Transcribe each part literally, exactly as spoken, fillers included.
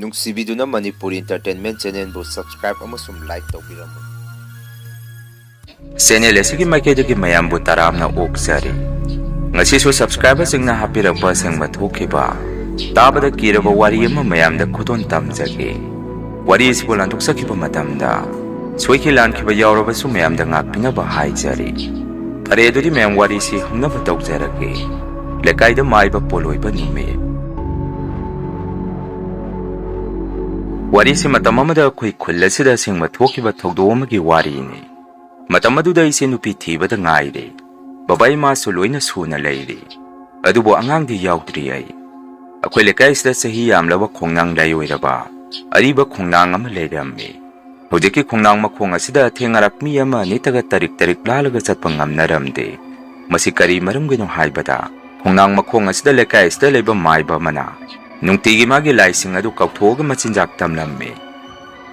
ꯅꯨꯡꯁꯤꯕꯤꯗꯨꯅ Manipur Entertainment Channelꯕꯨ subscribe ꯑꯃꯁꯨꯡ like ꯇꯧꯕꯤꯔꯝꯃꯨ꯫ Channel ꯑꯁꯤꯒꯤ ꯃꯥꯏꯀꯩꯗꯒꯤ ꯃꯌꯥꯝꯕꯨ ꯇꯔꯥꯝꯅ ꯑꯣꯛꯆꯔꯤ꯫ ꯉꯁꯤꯁꯨ subscriberꯁꯤꯡꯅ ꯍꯥꯞꯄꯤꯔꯛꯄ ꯑꯁꯦꯡꯕ ꯊꯣꯛꯈꯤꯕ, ꯇꯥꯕꯗ ꯀꯤꯔꯕ ꯋꯥꯔꯤ ꯑꯃ ꯃꯌꯥꯝꯗ ꯈꯨꯗꯣꯜ ꯇꯝꯖꯒꯦ꯫ ꯋꯥꯔꯤ ꯑꯁꯤꯕꯨ ꯂꯥꯟꯊꯣꯛꯆꯈꯤꯕ ꯃꯇꯝꯗ ꯁꯣꯏꯈꯤ ꯂꯥꯟꯈꯤꯕ ꯌꯥꯎꯔꯕꯁꯨ ꯃꯌꯥꯝꯗ ꯉꯥꯛꯄꯤꯅꯕ ꯍꯥꯏꯖꯔꯤ꯫ ꯐꯔꯦ, ꯑꯗꯨꯗꯤ ꯃꯌꯥꯝ ꯋꯥꯔꯤꯁꯤ ꯍꯧꯅꯕ ꯇꯧꯖꯔꯒꯦ꯫ ꯂꯩꯀꯥꯏꯗ ꯃꯥꯏꯕ ꯄꯣꯂꯣꯏꯕ ꯅꯨꯃꯤꯠ꯫ ꯋꯥꯔꯤꯁꯤ ꯃꯇꯝ ꯑꯃꯗ ꯑꯩꯈꯣꯏ ꯈꯨꯜ ꯑꯁꯤꯗ ꯑꯁꯦꯡꯕ ꯊꯣꯛꯈꯤꯕ ꯊꯧꯗꯣꯛ ꯑꯃꯒꯤ ꯋꯥꯔꯤꯅꯤ꯫ ꯃꯇꯝ ꯑꯗꯨꯗ ꯑꯩꯁꯦ ꯅꯨꯄꯤ ꯊꯤꯕꯗ ꯉꯥꯏꯔꯤ꯫ ꯕꯕꯥ ꯏꯃꯥꯁꯨ ꯂꯣꯏꯅ ꯁꯨꯅ ꯂꯩꯔꯤ꯫ ꯑꯗꯨꯕꯨ ꯑꯉꯥꯡꯗꯤ ꯌꯥꯎꯗ꯭ꯔꯤ ꯑꯩ꯫ ꯑꯩꯈꯣꯏ ꯂꯩꯀꯥꯏꯁꯤꯗ ꯆꯍꯤ ꯌꯥꯝꯂꯕ ꯈꯣꯡꯅꯥꯡ ꯂꯥꯏ ꯑꯣꯏꯔꯕ ꯑꯔꯤꯕ ꯈꯣꯡꯅꯥꯡ ꯑꯃ ꯂꯩꯔꯝꯃꯤ꯫ ꯍꯧꯖꯤꯛꯀꯤ ꯈꯣꯡꯅꯥꯡ ꯃꯈꯣꯡ ꯑꯁꯤꯗ ꯑꯊꯦꯡ ꯑꯔꯥꯛ ꯃꯤ ꯑꯃ ꯅꯠꯇ꯭ꯔꯒ ꯇꯔꯤꯛ ꯇꯔꯤꯛ ꯂꯥꯜꯂꯒ ꯆꯠꯄ ꯉꯝꯅꯔꯝꯗꯦ꯫ ꯃꯁꯤ ꯀꯔꯤ ꯃꯔꯝꯒꯤꯅꯣ ꯍꯥꯏꯕꯗ, ꯈꯣꯡꯅꯥꯡ ꯃꯈꯣꯡ ꯑꯁꯤꯗ ꯂꯩꯀꯥꯏ ꯑꯁꯤꯗ ꯂꯩꯕ ꯃꯥꯏꯕ ꯑꯃꯅ ꯅꯨꯡꯇꯤꯒꯤ ꯃꯥꯒꯤ ꯂꯥꯏꯁꯤꯡ ꯑꯗꯨ ꯀꯧꯊꯣꯛꯑꯒ ꯃꯆꯤꯟꯖꯥꯛ ꯇꯝꯂꯝꯃꯤ꯫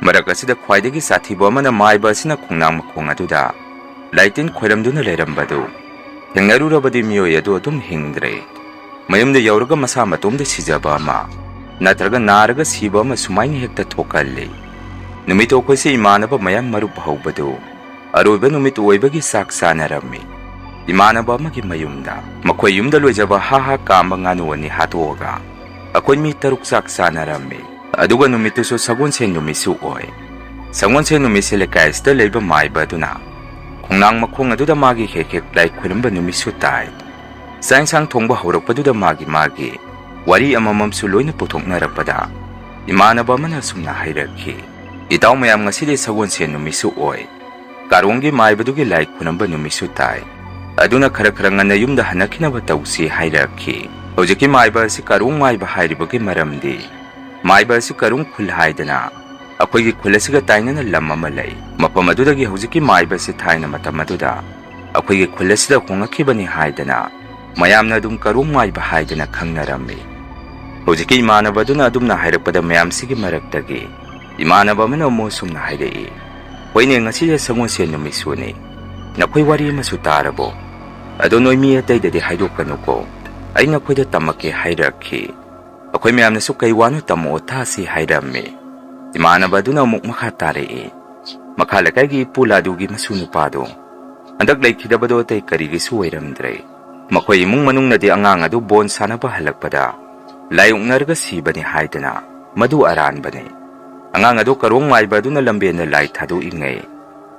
ꯃꯔꯛ ꯑꯁꯤꯗ ꯈ꯭ꯋꯥꯏꯗꯒꯤ ꯁꯥꯊꯤꯕ ꯑꯃꯅ ꯃꯥꯏꯕ ꯑꯁꯤꯅ ꯈꯣꯡꯅꯥꯡ ꯃꯈꯣꯡ ꯑꯗꯨꯗ ꯂꯥꯏꯇꯤꯟ ꯈꯣꯏꯔꯝꯗꯨꯅ ꯂꯩꯔꯝꯕꯗꯨ ꯊꯦꯡꯅꯔꯨꯔꯕꯗꯤ ꯃꯤꯑꯣꯏ ꯑꯗꯨ ꯑꯗꯨꯝ ꯍꯤꯡꯗ꯭ꯔꯦ꯫ ꯃꯌꯨꯝꯗ ꯌꯧꯔꯒ ꯃꯁꯥ ꯃꯇꯣꯝꯗ ꯁꯤꯖꯕ ꯑꯃ ꯅꯠꯇ꯭ꯔꯒ ꯅꯥꯔꯒ ꯁꯤꯕ ꯑꯃ ꯁꯨꯃꯥꯏꯅ ꯍꯦꯛꯇ ꯊꯣꯛꯀꯜꯂꯤ꯫ ꯅꯨꯃꯤꯠꯇꯣ ꯑꯩꯈꯣꯏꯁꯦ ꯏꯃꯥꯟꯅꯕ ꯃꯌꯥꯝ ꯃꯔꯨꯞ ꯍꯧꯕꯗꯨ ꯑꯔꯣꯏꯕ ꯅꯨꯃꯤꯠ ꯑꯣꯏꯕꯒꯤ ꯆꯥꯛ ꯆꯥꯅꯔꯝꯃꯤ꯫ ꯏꯃꯥꯟꯅꯕ ꯑꯃꯒꯤ ꯃꯌꯨꯝꯗ ꯃꯈꯣꯏ ꯌꯨꯝꯗ ꯂꯣꯏꯖꯕ ꯍꯥ ꯍꯥ ꯀꯥꯝꯕ ꯉꯥꯅꯨ ꯑꯅꯤ ꯍꯥꯠꯇꯣꯛꯑꯒ ꯑꯩꯈꯣꯏ ꯃꯤ ꯇꯔꯨꯛ ꯆꯥꯛ ꯆꯥꯅꯔꯝꯃꯤ꯫ ꯑꯗꯨꯒ ꯅꯨꯃꯤꯠꯇꯨꯁꯨ ꯁꯒꯣꯜꯁꯦꯟ ꯅꯨꯃꯤꯠꯁꯨ ꯑꯣꯏ꯫ ꯁꯒꯣꯜꯁꯦꯟ ꯅꯨꯃꯤꯠꯁꯦ ꯂꯩꯀꯥꯏ ꯑꯁꯤꯗ ꯂꯩꯕ ꯃꯥꯏꯕ ꯑꯗꯨꯅ ꯈꯣꯡꯅꯥꯡ ꯃꯈꯣꯡ ꯑꯗꯨꯗ ꯃꯥꯒꯤ ꯍꯦꯛ ꯍꯦꯛ ꯂꯥꯏ ꯈꯨꯔꯨꯝꯕ ꯅꯨꯃꯤꯠꯁꯨ ꯇꯥꯏ꯫ ꯆꯥꯛ ꯏꯟꯁꯥꯡ ꯊꯣꯡꯕ ꯍꯧꯔꯛꯄꯗꯨꯗ ꯃꯥꯒꯤ ꯃꯥꯒꯤ ꯋꯥꯔꯤ ꯑꯃꯃꯝꯁꯨ ꯂꯣꯏꯅ ꯄꯨꯊꯣꯛꯅꯔꯛꯄꯗ ꯏꯃꯥꯟꯅꯕ ꯑꯃꯅ ꯑꯁꯨꯝꯅ ꯍꯥꯏꯔꯛꯈꯤ, "ꯏꯇꯥꯎ ꯃꯌꯥꯝ, ꯉꯁꯤꯗꯤ ꯁꯒꯣꯜꯁꯦꯟ ꯅꯨꯃꯤꯠꯁꯨ ꯑꯣꯏ꯫ ꯀꯥꯔꯣꯡꯒꯤ ꯃꯥꯏꯕꯗꯨꯒꯤ ꯂꯥꯏ ꯈꯨꯔꯝꯕ ꯅꯨꯃꯤꯠꯁꯨ ꯇꯥꯏ꯫ ꯑꯗꯨꯅ ꯈꯔ ꯈꯔ ꯉꯟꯅ ꯌꯨꯝꯗ ꯍꯟꯅꯈꯤꯅꯕ ꯇꯧꯁꯤ" ꯍꯥꯏꯔꯛꯈꯤ꯫ ꯍꯧꯖꯤꯛꯀꯤ ꯃꯥꯏꯕ ꯑꯁꯤ ꯀꯥꯔꯣꯡ ꯃꯥꯏꯕ ꯍꯥꯏꯔꯤꯕꯒꯤ ꯃꯔꯝꯗꯤ ꯃꯥꯏꯕ ꯑꯁꯤ ꯀꯥꯔꯣꯡ ꯈꯨꯜ ꯍꯥꯏꯗꯅ ꯑꯩꯈꯣꯏꯒꯤ ꯈꯨꯜ ꯑꯁꯤꯒ ꯇꯥꯏꯅꯅ ꯂꯝ ꯑꯃ ꯂꯩ꯫ ꯃꯐꯝ ꯑꯗꯨꯗꯒꯤ ꯍꯧꯖꯤꯛꯀꯤ ꯃꯥꯏꯕ ꯑꯁꯤ ꯊꯥꯏꯅ ꯃꯇꯝ ꯑꯗꯨꯗ ꯑꯩꯈꯣꯏꯒꯤ ꯈꯨꯜ ꯑꯁꯤꯗ ꯍꯣꯡꯂꯛꯈꯤꯕꯅꯤ ꯍꯥꯏꯗꯅ ꯃꯌꯥꯝꯅ ꯑꯗꯨꯝ ꯀꯥꯔꯣꯡ ꯃꯥꯏꯕ ꯍꯥꯏꯗꯅ ꯈꯪꯅꯔꯝꯃꯤ꯫ ꯍꯧꯖꯤꯛꯀꯤ ꯏꯃꯥꯟꯅꯕ ꯑꯗꯨꯅ ꯑꯗꯨꯝꯅ ꯍꯥꯏꯔꯛꯄꯗ ꯃꯌꯥꯝꯁꯤꯒꯤ ꯃꯔꯛꯇꯒꯤ ꯏꯃꯥꯟꯅꯕ ꯑꯃꯅ ꯑꯃꯨꯛ ꯑꯁꯨꯝꯅ ꯍꯥꯏꯔꯛꯏ, "ꯍꯣꯏꯅꯦ, ꯉꯁꯤꯁꯦ ꯁꯒꯣꯜꯁꯦꯟ ꯅꯨꯃꯤꯠꯁꯨꯅꯤ꯫ ꯅꯈꯣꯏ ꯋꯥꯔꯤ ꯑꯃꯁꯨ ꯇꯥꯔꯕꯣ? ꯑꯗꯣ ꯅꯣꯏ ꯃꯤ ꯑꯇꯩꯗꯗꯤ ꯍꯥꯏꯗꯣꯛꯀꯅꯨꯀꯣ꯫ ꯑꯩ ꯅꯈꯣꯏꯗ ꯇꯝꯃꯛꯀꯦ" ꯍꯥꯏꯔꯛꯈꯤ꯫ ꯑꯩꯈꯣꯏ ꯃꯌꯥꯝꯅꯁꯨ ꯀꯩ ꯋꯥꯅꯣ ꯇꯝꯃꯛꯑꯣ ꯊꯥꯁꯤ ꯍꯥꯏꯔꯝꯃꯤ꯫ ꯏꯃꯥꯟꯅꯕ ꯑꯗꯨꯅ ꯑꯃꯨꯛ ꯃꯈꯥ ꯇꯥꯔꯛꯏ, ꯃꯈꯥ ꯂꯩꯀꯥꯏꯒꯤ ꯏꯄꯨ ꯂꯥꯗꯨꯒꯤ ꯃꯁꯨ ꯅꯨꯄꯥꯗꯣ ꯍꯟꯗꯛ ꯂꯩꯈꯤꯗꯕꯗꯣ ꯑꯇꯩ ꯀꯔꯤꯒꯤꯁꯨ ꯑꯣꯏꯔꯝꯗ꯭ꯔꯦ꯫ ꯃꯈꯣꯏ ꯏꯃꯨꯡ ꯃꯅꯨꯡꯅꯗꯤ ꯑꯉꯥꯡ ꯑꯗꯨ ꯕꯣꯟ ꯁꯥꯟꯅꯕ ꯍꯜꯂꯛꯄꯗ ꯂꯥꯏ ꯑꯣꯛꯅꯔꯒ ꯁꯤꯕꯅꯤ ꯍꯥꯏꯗꯅ ꯃꯗꯨ ꯑꯔꯥꯟꯕꯅꯤ꯫ ꯑꯉꯥꯡ ꯑꯗꯨ ꯀꯔꯣꯡ ꯃꯥꯏꯕ ꯑꯗꯨꯅ ꯂꯝꯕꯦꯟꯗ ꯂꯥꯏ ꯊꯥꯗꯣꯛꯏꯉꯩ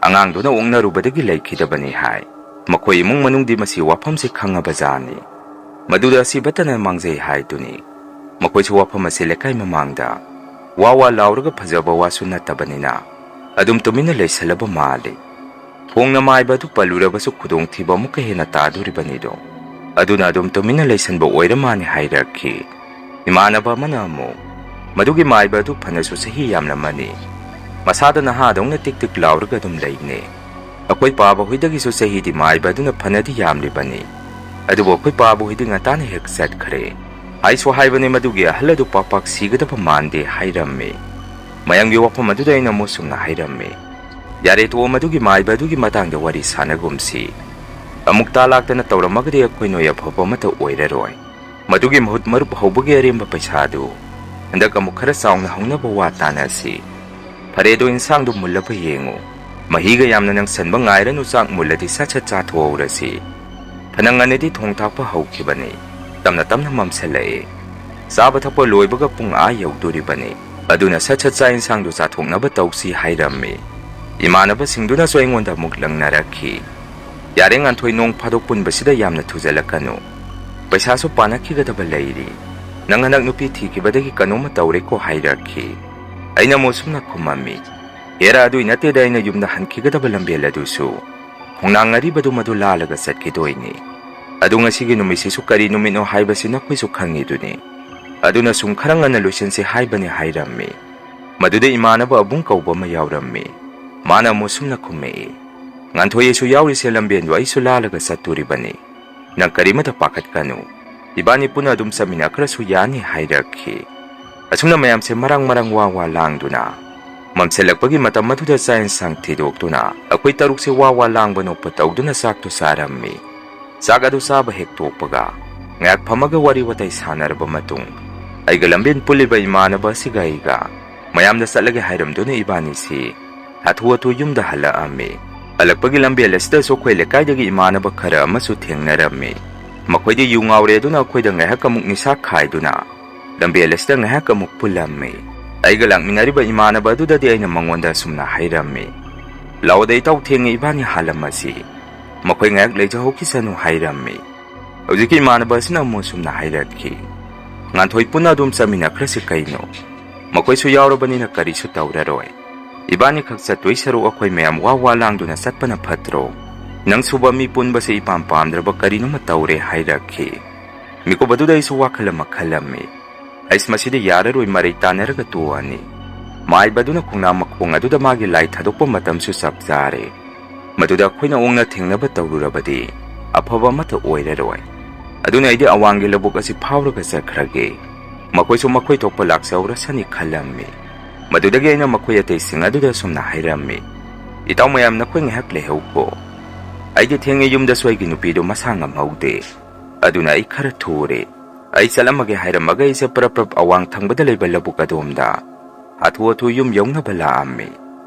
ꯑꯉꯥꯡꯗꯨꯅ ꯑꯣꯛꯅꯔꯨꯕꯗꯒꯤ ꯂꯩꯈꯤꯗꯕꯅꯤ ꯍꯥꯏ꯫ ꯃꯈꯣꯏ ꯏꯃꯨꯡ ꯃꯅꯨꯡꯗꯤ ꯃꯁꯤ ꯋꯥꯐꯝꯁꯤ ꯈꯪꯉꯕꯖꯥꯠꯅꯤ꯫ ꯃꯗꯨꯗ ꯑꯁꯤꯕꯇꯅ ꯃꯥꯡꯖꯩ ꯍꯥꯏꯗꯨꯅꯤ꯫ ꯃꯈꯣꯏꯁꯨ ꯋꯥꯐꯝ ꯑꯁꯤ ꯂꯩꯀꯥꯏ ꯃꯃꯥꯡꯗ ꯋꯥ ꯋꯥ ꯂꯥꯎꯔꯒ ꯐꯖꯕ ꯋꯥꯁꯨ ꯅꯠꯇꯕꯅꯤꯅ ꯑꯗꯨꯝ ꯇꯨꯃꯤꯟꯅ ꯂꯩꯁꯜꯂꯕ ꯃꯥꯜꯂꯤ꯫ ꯐꯣꯡꯅ ꯃꯥꯏꯕ ꯑꯗꯨ ꯄꯜꯂꯨꯔꯕꯁꯨ ꯈꯨꯗꯣꯡꯊꯤꯕ ꯑꯃꯨꯛꯀ ꯍꯦꯟꯅ ꯇꯥꯗꯣꯔꯤꯕꯅꯤꯗꯣ꯫ ꯑꯗꯨꯅ ꯑꯗꯨꯝ ꯇꯨꯃꯤꯟꯅ ꯂꯩꯁꯟꯕ ꯑꯣꯏꯔ ꯃꯥꯅꯤ ꯍꯥꯏꯔꯛꯈꯤ꯫ ꯏꯃꯥꯟꯅꯕ ꯑꯃꯅ ꯑꯃꯨꯛ, "ꯃꯗꯨꯒꯤ ꯃꯥꯏꯕ ꯑꯗꯨ ꯐꯅꯁꯨ ꯆꯍꯤ ꯌꯥꯝꯂꯝꯃꯅꯤ꯫ ꯃꯁꯥꯗ ꯅꯍꯥꯗꯧꯅ ꯇꯤꯛ ꯇꯤꯛ ꯂꯥꯎꯔꯒ ꯑꯗꯨꯝ ꯂꯩꯅꯦ꯫ ꯑꯩꯈꯣꯏ ꯄꯥꯕ ꯍꯣꯏꯗꯒꯤꯁꯨ ꯆꯍꯤꯗꯤ ꯃꯥꯏꯕ ꯑꯗꯨꯅ ꯐꯅꯗꯤ ꯌꯥꯝꯂꯤꯕꯅꯤ꯫ ꯑꯗꯨꯕꯨ ꯑꯩꯈꯣꯏ ꯄꯥꯕ ꯍꯣꯏꯗꯤ ꯉꯟꯇꯥꯅ ꯍꯦꯛ ꯆꯠꯈ꯭ꯔꯦ꯫ ꯍꯥꯏꯁꯨ ꯍꯥꯏꯕꯅꯤ ꯃꯗꯨꯒꯤ ꯑꯍꯜ ꯑꯗꯨ ꯄꯥꯛ ꯄꯥꯛ ꯁꯤꯒꯗꯕ ꯃꯥꯟꯗꯦ" ꯍꯥꯏꯔꯝꯃꯤ꯫ ꯃꯌꯥꯝꯒꯤ ꯋꯥꯐꯝ ꯑꯗꯨꯗ ꯑꯩꯅ ꯑꯃꯨꯛ ꯁꯨꯝꯅ ꯍꯥꯏꯔꯝꯃꯤ, "ꯌꯥꯔꯦ ꯇꯣꯛꯑꯣ, ꯃꯗꯨꯒꯤ ꯃꯥꯏꯕ ꯑꯗꯨꯒꯤ ꯃꯇꯥꯡꯗ ꯋꯥꯔꯤ ꯁꯥꯟꯅꯒꯨꯝꯁꯤ꯫ ꯑꯃꯨꯛ ꯇꯥ ꯂꯥꯛꯇꯅ ꯇꯧꯔꯝꯃꯒꯗꯤ ꯑꯩꯈꯣꯏ ꯅꯣꯏ ꯑꯐꯕ ꯑꯃꯠꯇ ꯑꯣꯏꯔꯔꯣꯏ꯫ ꯃꯗꯨꯒꯤ ꯃꯍꯨꯠ ꯃꯔꯨꯞ ꯍꯧꯕꯒꯤ ꯑꯔꯦꯝꯕ ꯄꯩꯁꯥꯗꯨ ꯍꯟꯗꯛ ꯑꯃꯨꯛ ꯈꯔ ꯆꯥꯎꯅ ꯍꯧꯅꯕ ꯋꯥ ꯇꯥꯅꯁꯤ꯫ ꯐꯔꯦ, ꯑꯗꯣ ꯏꯟꯁꯥꯡꯗꯨ ꯃꯨꯜꯂꯕ ꯌꯦꯡꯉꯨ꯫ ꯃꯍꯤꯒ ꯌꯥꯝꯅ ꯅꯪꯁꯟꯕ ꯉꯥꯏꯔꯅꯨ, ꯆꯥꯛ ꯃꯨꯜꯂꯗꯤ ꯁꯠ ꯁꯠ ꯆꯥꯊꯣꯛꯍꯧꯔꯁꯤ꯫ ꯐꯅ ꯉꯟꯅꯗꯤ ꯊꯣꯡ ꯊꯥꯛꯄ ꯍꯧꯈꯤꯕꯅꯤ꯫ ꯇꯞꯅ ꯇꯞꯅ ꯃꯝꯁꯤꯜꯂꯛꯑꯦ꯫ ꯆꯥꯕ ꯊꯛꯄ ꯂꯣꯏꯕꯒ ꯄꯨꯡ ꯑꯥ ꯌꯧꯗꯣꯔꯤꯕꯅꯤ꯫ ꯑꯗꯨꯅ ꯁꯠ ꯁꯠ ꯆꯥꯛ ꯏꯟꯁꯥꯡꯗꯨ ꯆꯥꯊꯣꯛꯅꯕ ꯇꯧꯁꯤ" ꯍꯥꯏꯔꯝꯃꯤ꯫ ꯏꯃꯥꯟꯅꯕꯁꯤꯡꯗꯨꯅꯁꯨ ꯑꯩꯉꯣꯟꯗ ꯑꯃꯨꯛ ꯂꯪꯅꯔꯛꯈꯤ꯫ "ꯌꯥꯔꯦ ꯉꯥꯟꯊꯣꯏ, ꯅꯣꯡ ꯐꯥꯗꯣꯛ ꯄꯨꯟꯕꯁꯤꯗ ꯌꯥꯝꯅ ꯊꯨꯖꯜꯂꯛꯀꯅꯨ꯫ ꯄꯩꯁꯥꯁꯨ ꯄꯥꯅꯈꯤꯒꯗꯕ ꯂꯩꯔꯤ꯫ ꯅꯪ ꯍꯟꯗꯛ ꯅꯨꯄꯤ ꯊꯤꯈꯤꯕꯗꯒꯤ ꯀꯩꯅꯣꯝꯃ ꯇꯧꯔꯦꯀꯣ" ꯍꯥꯏꯔꯛꯈꯤ꯫ ꯑꯩꯅ ꯑꯃꯨꯛ ꯁꯨꯝꯅ ꯈꯨꯝꯃꯝꯃꯤ, "ꯍꯦꯔꯥ, ꯑꯗꯨꯏ ꯅꯠꯇꯦꯗ, ꯑꯩꯅ ꯌꯨꯝꯗ ꯍꯟꯈꯤꯒꯗꯕ ꯂꯝꯕꯦꯜ ꯑꯗꯨꯁꯨ ꯈꯣꯡꯅꯥꯡ ꯑꯔꯤꯕꯗꯨ ꯃꯗꯨ ꯂꯥꯜꯂꯒ ꯆꯠꯈꯤꯗꯣꯏꯅꯤ꯫ ꯑꯗꯨ ꯉꯁꯤꯒꯤ ꯅꯨꯃꯤꯠꯁꯤꯁꯨ ꯀꯔꯤ ꯅꯨꯃꯤꯠꯅꯣ ꯍꯥꯏꯕꯁꯤ ꯅꯈꯣꯏꯁꯨ ꯈꯪꯉꯤꯗꯨꯅꯤ꯫ ꯑꯗꯨꯅ ꯁꯨꯝ ꯈꯔ ꯉꯟꯅ ꯂꯣꯏꯁꯤꯟꯁꯤ ꯍꯥꯏꯕꯅꯤ" ꯍꯥꯏꯔꯝꯃꯤ꯫ ꯃꯗꯨꯗ ꯏꯃꯥꯟꯅꯕ ꯑꯕꯨꯡ ꯀꯧꯕ ꯑꯃ ꯌꯥꯎꯔꯝꯃꯤ꯫ ꯃꯥꯅ ꯑꯃꯨꯛ ꯁꯨꯝꯅ ꯈꯨꯝꯃꯛꯏ, "ꯉꯥꯟꯊꯣꯏ, ꯑꯩꯁꯨ ꯌꯥꯎꯔꯤꯁꯦ ꯂꯝꯕꯦꯟꯗꯣ ꯑꯩꯁꯨ ꯂꯥꯜꯂꯒ ꯆꯠꯇꯣꯔꯤꯕꯅꯤ꯫ ꯅꯪ ꯀꯔꯤꯃꯇ ꯄꯥꯈꯠꯀꯅꯨ꯫ ꯏꯕꯥꯅꯤ ꯄꯨꯟꯅ ꯑꯗꯨꯝ ꯆꯠꯃꯤꯟꯅꯈ꯭ꯔꯁꯨ ꯌꯥꯅꯤ" ꯍꯥꯏꯔꯛꯈꯤ꯫ ꯑꯁꯨꯝꯅ ꯃꯌꯥꯝꯁꯦ ꯃꯔꯥꯡ ꯃꯔꯥꯡ ꯋꯥ ꯋꯥ ꯂꯥꯡꯗꯨꯅ ꯃꯝꯁꯤꯜꯂꯛꯄꯒꯤ ꯃꯇꯝ ꯑꯗꯨꯗ ꯆꯥꯛ ꯏꯟꯁꯥꯡ ꯊꯤꯗꯣꯛꯇꯨꯅ ꯑꯩꯈꯣꯏ ꯇꯔꯨꯛꯁꯦ ꯋꯥ ꯋꯥ ꯂꯥꯡꯕ ꯅꯣꯛꯄ ꯇꯧꯗꯨꯅ ꯆꯥꯛꯇꯨ ꯆꯥꯔꯝꯃꯤ꯫ ꯆꯥꯛ ꯑꯗꯨ ꯆꯥꯕ ꯍꯦꯛ ꯇꯣꯛꯄꯒ ꯉꯥꯏꯍꯥꯛ ꯐꯝꯃꯒ ꯋꯥꯔꯤ ꯋꯥꯇꯥꯏ ꯁꯥꯟꯅꯔꯕ ꯃꯇꯨꯡ ꯑꯩꯒ ꯂꯝꯕꯦꯟ ꯄꯨꯜꯂꯤꯕ ꯏꯃꯥꯟꯅꯕ ꯑꯁꯤꯒ ꯑꯩꯒ ꯃꯌꯥꯝꯗ ꯆꯠꯂꯒꯦ ꯍꯥꯏꯔꯝꯗꯨꯅ ꯏꯕꯥꯅꯤꯁꯤ ꯍꯥꯊꯨ ꯍꯥꯊꯨ ꯌꯨꯝꯗ ꯍꯜꯂꯛꯑꯝꯃꯤ꯫ ꯍꯜꯂꯛꯄꯒꯤ ꯂꯝꯕꯦꯜ ꯑꯁꯤꯗꯁꯨ ꯑꯩꯈꯣꯏ ꯂꯩꯀꯥꯏꯗꯒꯤ ꯏꯃꯥꯟꯅꯕ ꯈꯔ ꯑꯃꯁꯨ ꯊꯦꯡꯅꯔꯝꯃꯤ꯫ ꯃꯈꯣꯏꯗꯤ ꯌꯨ ꯉꯥꯎꯔꯦ ꯑꯗꯨꯅ ꯑꯩꯈꯣꯏꯗ ꯉꯥꯏꯍꯥꯛ ꯑꯃꯨꯛ ꯅꯤꯁꯥ ꯈꯥꯏꯗꯨꯅ ꯂꯝꯕꯦꯜ ꯑꯁꯤꯗ ꯉꯥꯏꯍꯥꯛ ꯑꯃꯨꯛ ꯄꯨꯜꯂꯝꯃꯤ꯫ ꯑꯩꯒ ꯂꯥꯛꯃꯤꯟꯅꯔꯤꯕ ꯏꯃꯥꯟꯅꯕ ꯑꯗꯨꯗꯗꯤ ꯑꯩꯅ ꯃꯉꯣꯟꯗ ꯑꯁꯨꯝꯅ ꯍꯥꯏꯔꯝꯃꯤ, "ꯂꯥꯛꯑꯣꯗ ꯏꯇꯥꯎ, ꯊꯦꯡꯉꯦ, ꯏꯕꯥꯅꯤ ꯍꯥꯜꯂꯝꯃꯁꯤ꯫ ꯃꯈꯣꯏ ꯉꯥꯏꯍꯥꯛ ꯂꯩꯖꯍꯧꯈꯤꯁꯅꯨ" ꯍꯥꯏꯔꯝꯃꯤ꯫ ꯍꯧꯖꯤꯛꯀꯤ ꯏꯃꯥꯟꯅꯕ ꯑꯁꯤꯅ ꯑꯃꯨꯛ ꯑꯁꯨꯝꯅ ꯍꯥꯏꯔꯛꯈꯤ, "ꯉꯥꯟꯊꯣꯏ, ꯄꯨꯟꯅ ꯑꯗꯨꯝ ꯆꯠꯃꯤꯟꯅꯈ꯭ꯔꯁꯤ ꯀꯩꯅꯣ? ꯃꯈꯣꯏꯁꯨ ꯌꯥꯎꯔꯕꯅꯤꯅ ꯀꯔꯤꯁꯨ ꯇꯧꯔꯔꯣꯏ꯫ ꯏꯕꯥꯅꯤ ꯈꯛ ꯆꯠꯇꯣꯏ ꯁꯔꯨꯛ ꯑꯩꯈꯣꯏ ꯃꯌꯥꯝ ꯋꯥ ꯋꯥ ꯂꯥꯡꯗꯨꯅ ꯆꯠꯄꯅ ꯐꯠꯇ꯭ꯔꯣ? ꯅꯪ ꯁꯨꯕ ꯃꯤ ꯄꯨꯟꯕꯁꯦ ꯏꯄꯥꯝ ꯄꯥꯝꯗ꯭ꯔꯕ ꯀꯔꯤꯅꯣꯃ ꯇꯧꯔꯦ" ꯍꯥꯏꯔꯛꯈꯤ꯫ ꯃꯤꯀꯨꯞ ꯑꯗꯨꯗ ꯑꯩꯁꯨ ꯋꯥꯈꯜ ꯑꯃ ꯈꯜꯂꯝꯃꯤ꯫ ꯑꯩꯁ, ꯃꯁꯤꯗꯤ ꯌꯥꯔꯔꯣꯏ, ꯃꯔꯩ ꯇꯥꯟꯅꯔꯒ ꯇꯣꯛꯑꯅꯤ꯫ ꯃꯥꯏꯕꯗꯨꯅ ꯈꯣꯡꯅꯥꯡ ꯃꯈꯣꯡ ꯑꯗꯨꯗ ꯃꯥꯒꯤ ꯂꯥꯏ ꯊꯥꯗꯣꯛꯄ ꯃꯇꯝꯁꯨ ꯆꯞ ꯆꯥꯔꯦ꯫ ꯃꯗꯨꯗ ꯑꯩꯈꯣꯏꯅ ꯑꯣꯛꯅ ꯊꯦꯡꯅꯕ ꯇꯧꯔꯨꯔꯕꯗꯤ ꯑꯐꯕ ꯑꯃꯠꯇ ꯑꯣꯏꯔꯔꯣꯏ꯫ ꯑꯗꯨꯅ ꯑꯩꯗꯤ ꯑꯋꯥꯡꯒꯤ ꯂꯧꯕꯨꯛ ꯑꯁꯤ ꯐꯥꯎꯔꯒ ꯆꯠꯈ꯭ꯔꯒꯦ꯫ ꯃꯈꯣꯏꯁꯨ ꯃꯈꯣꯏ ꯊꯣꯛꯄ ꯂꯥꯛꯆꯍꯧꯔꯁꯅꯤ ꯈꯜꯂꯝꯃꯤ꯫ ꯃꯗꯨꯗꯒꯤ ꯑꯩꯅ ꯃꯈꯣꯏ ꯑꯇꯩꯁꯤꯡ ꯑꯗꯨꯗ ꯑꯁꯨꯝꯅ ꯍꯥꯏꯔꯝꯃꯤ, "ꯏꯇꯥꯎ ꯃꯌꯥꯝ, ꯅꯈꯣꯏ ꯉꯥꯏꯍꯥꯛ ꯂꯩꯍꯧꯀꯣ꯫ ꯑꯩꯗꯤ ꯊꯦꯡꯉꯦ, ꯌꯨꯝꯗꯁꯨ ꯑꯩꯒꯤ ꯅꯨꯄꯤꯗꯨ ꯃꯁꯥ ꯉꯝꯍꯧꯗꯦ꯫ ꯑꯗꯨꯅ ꯑꯩ ꯈꯔ ꯊꯨꯔꯦ꯫ ꯑꯩ ꯆꯠꯂꯝꯃꯒꯦ" ꯍꯥꯏꯔꯝꯃꯒ ꯑꯩꯁꯦ ꯄ꯭ꯔꯞ ꯄ꯭ꯔꯞ ꯑꯋꯥꯡ ꯊꯪꯕꯗ ꯂꯩꯕ ꯂꯧꯕꯨꯛ ꯑꯗꯣꯝꯗ ꯍꯥꯊꯨ ꯍꯥꯊꯨ ꯌꯨꯝ ꯌꯧꯅꯕ ꯂꯥꯛꯑꯝꯃꯤ꯫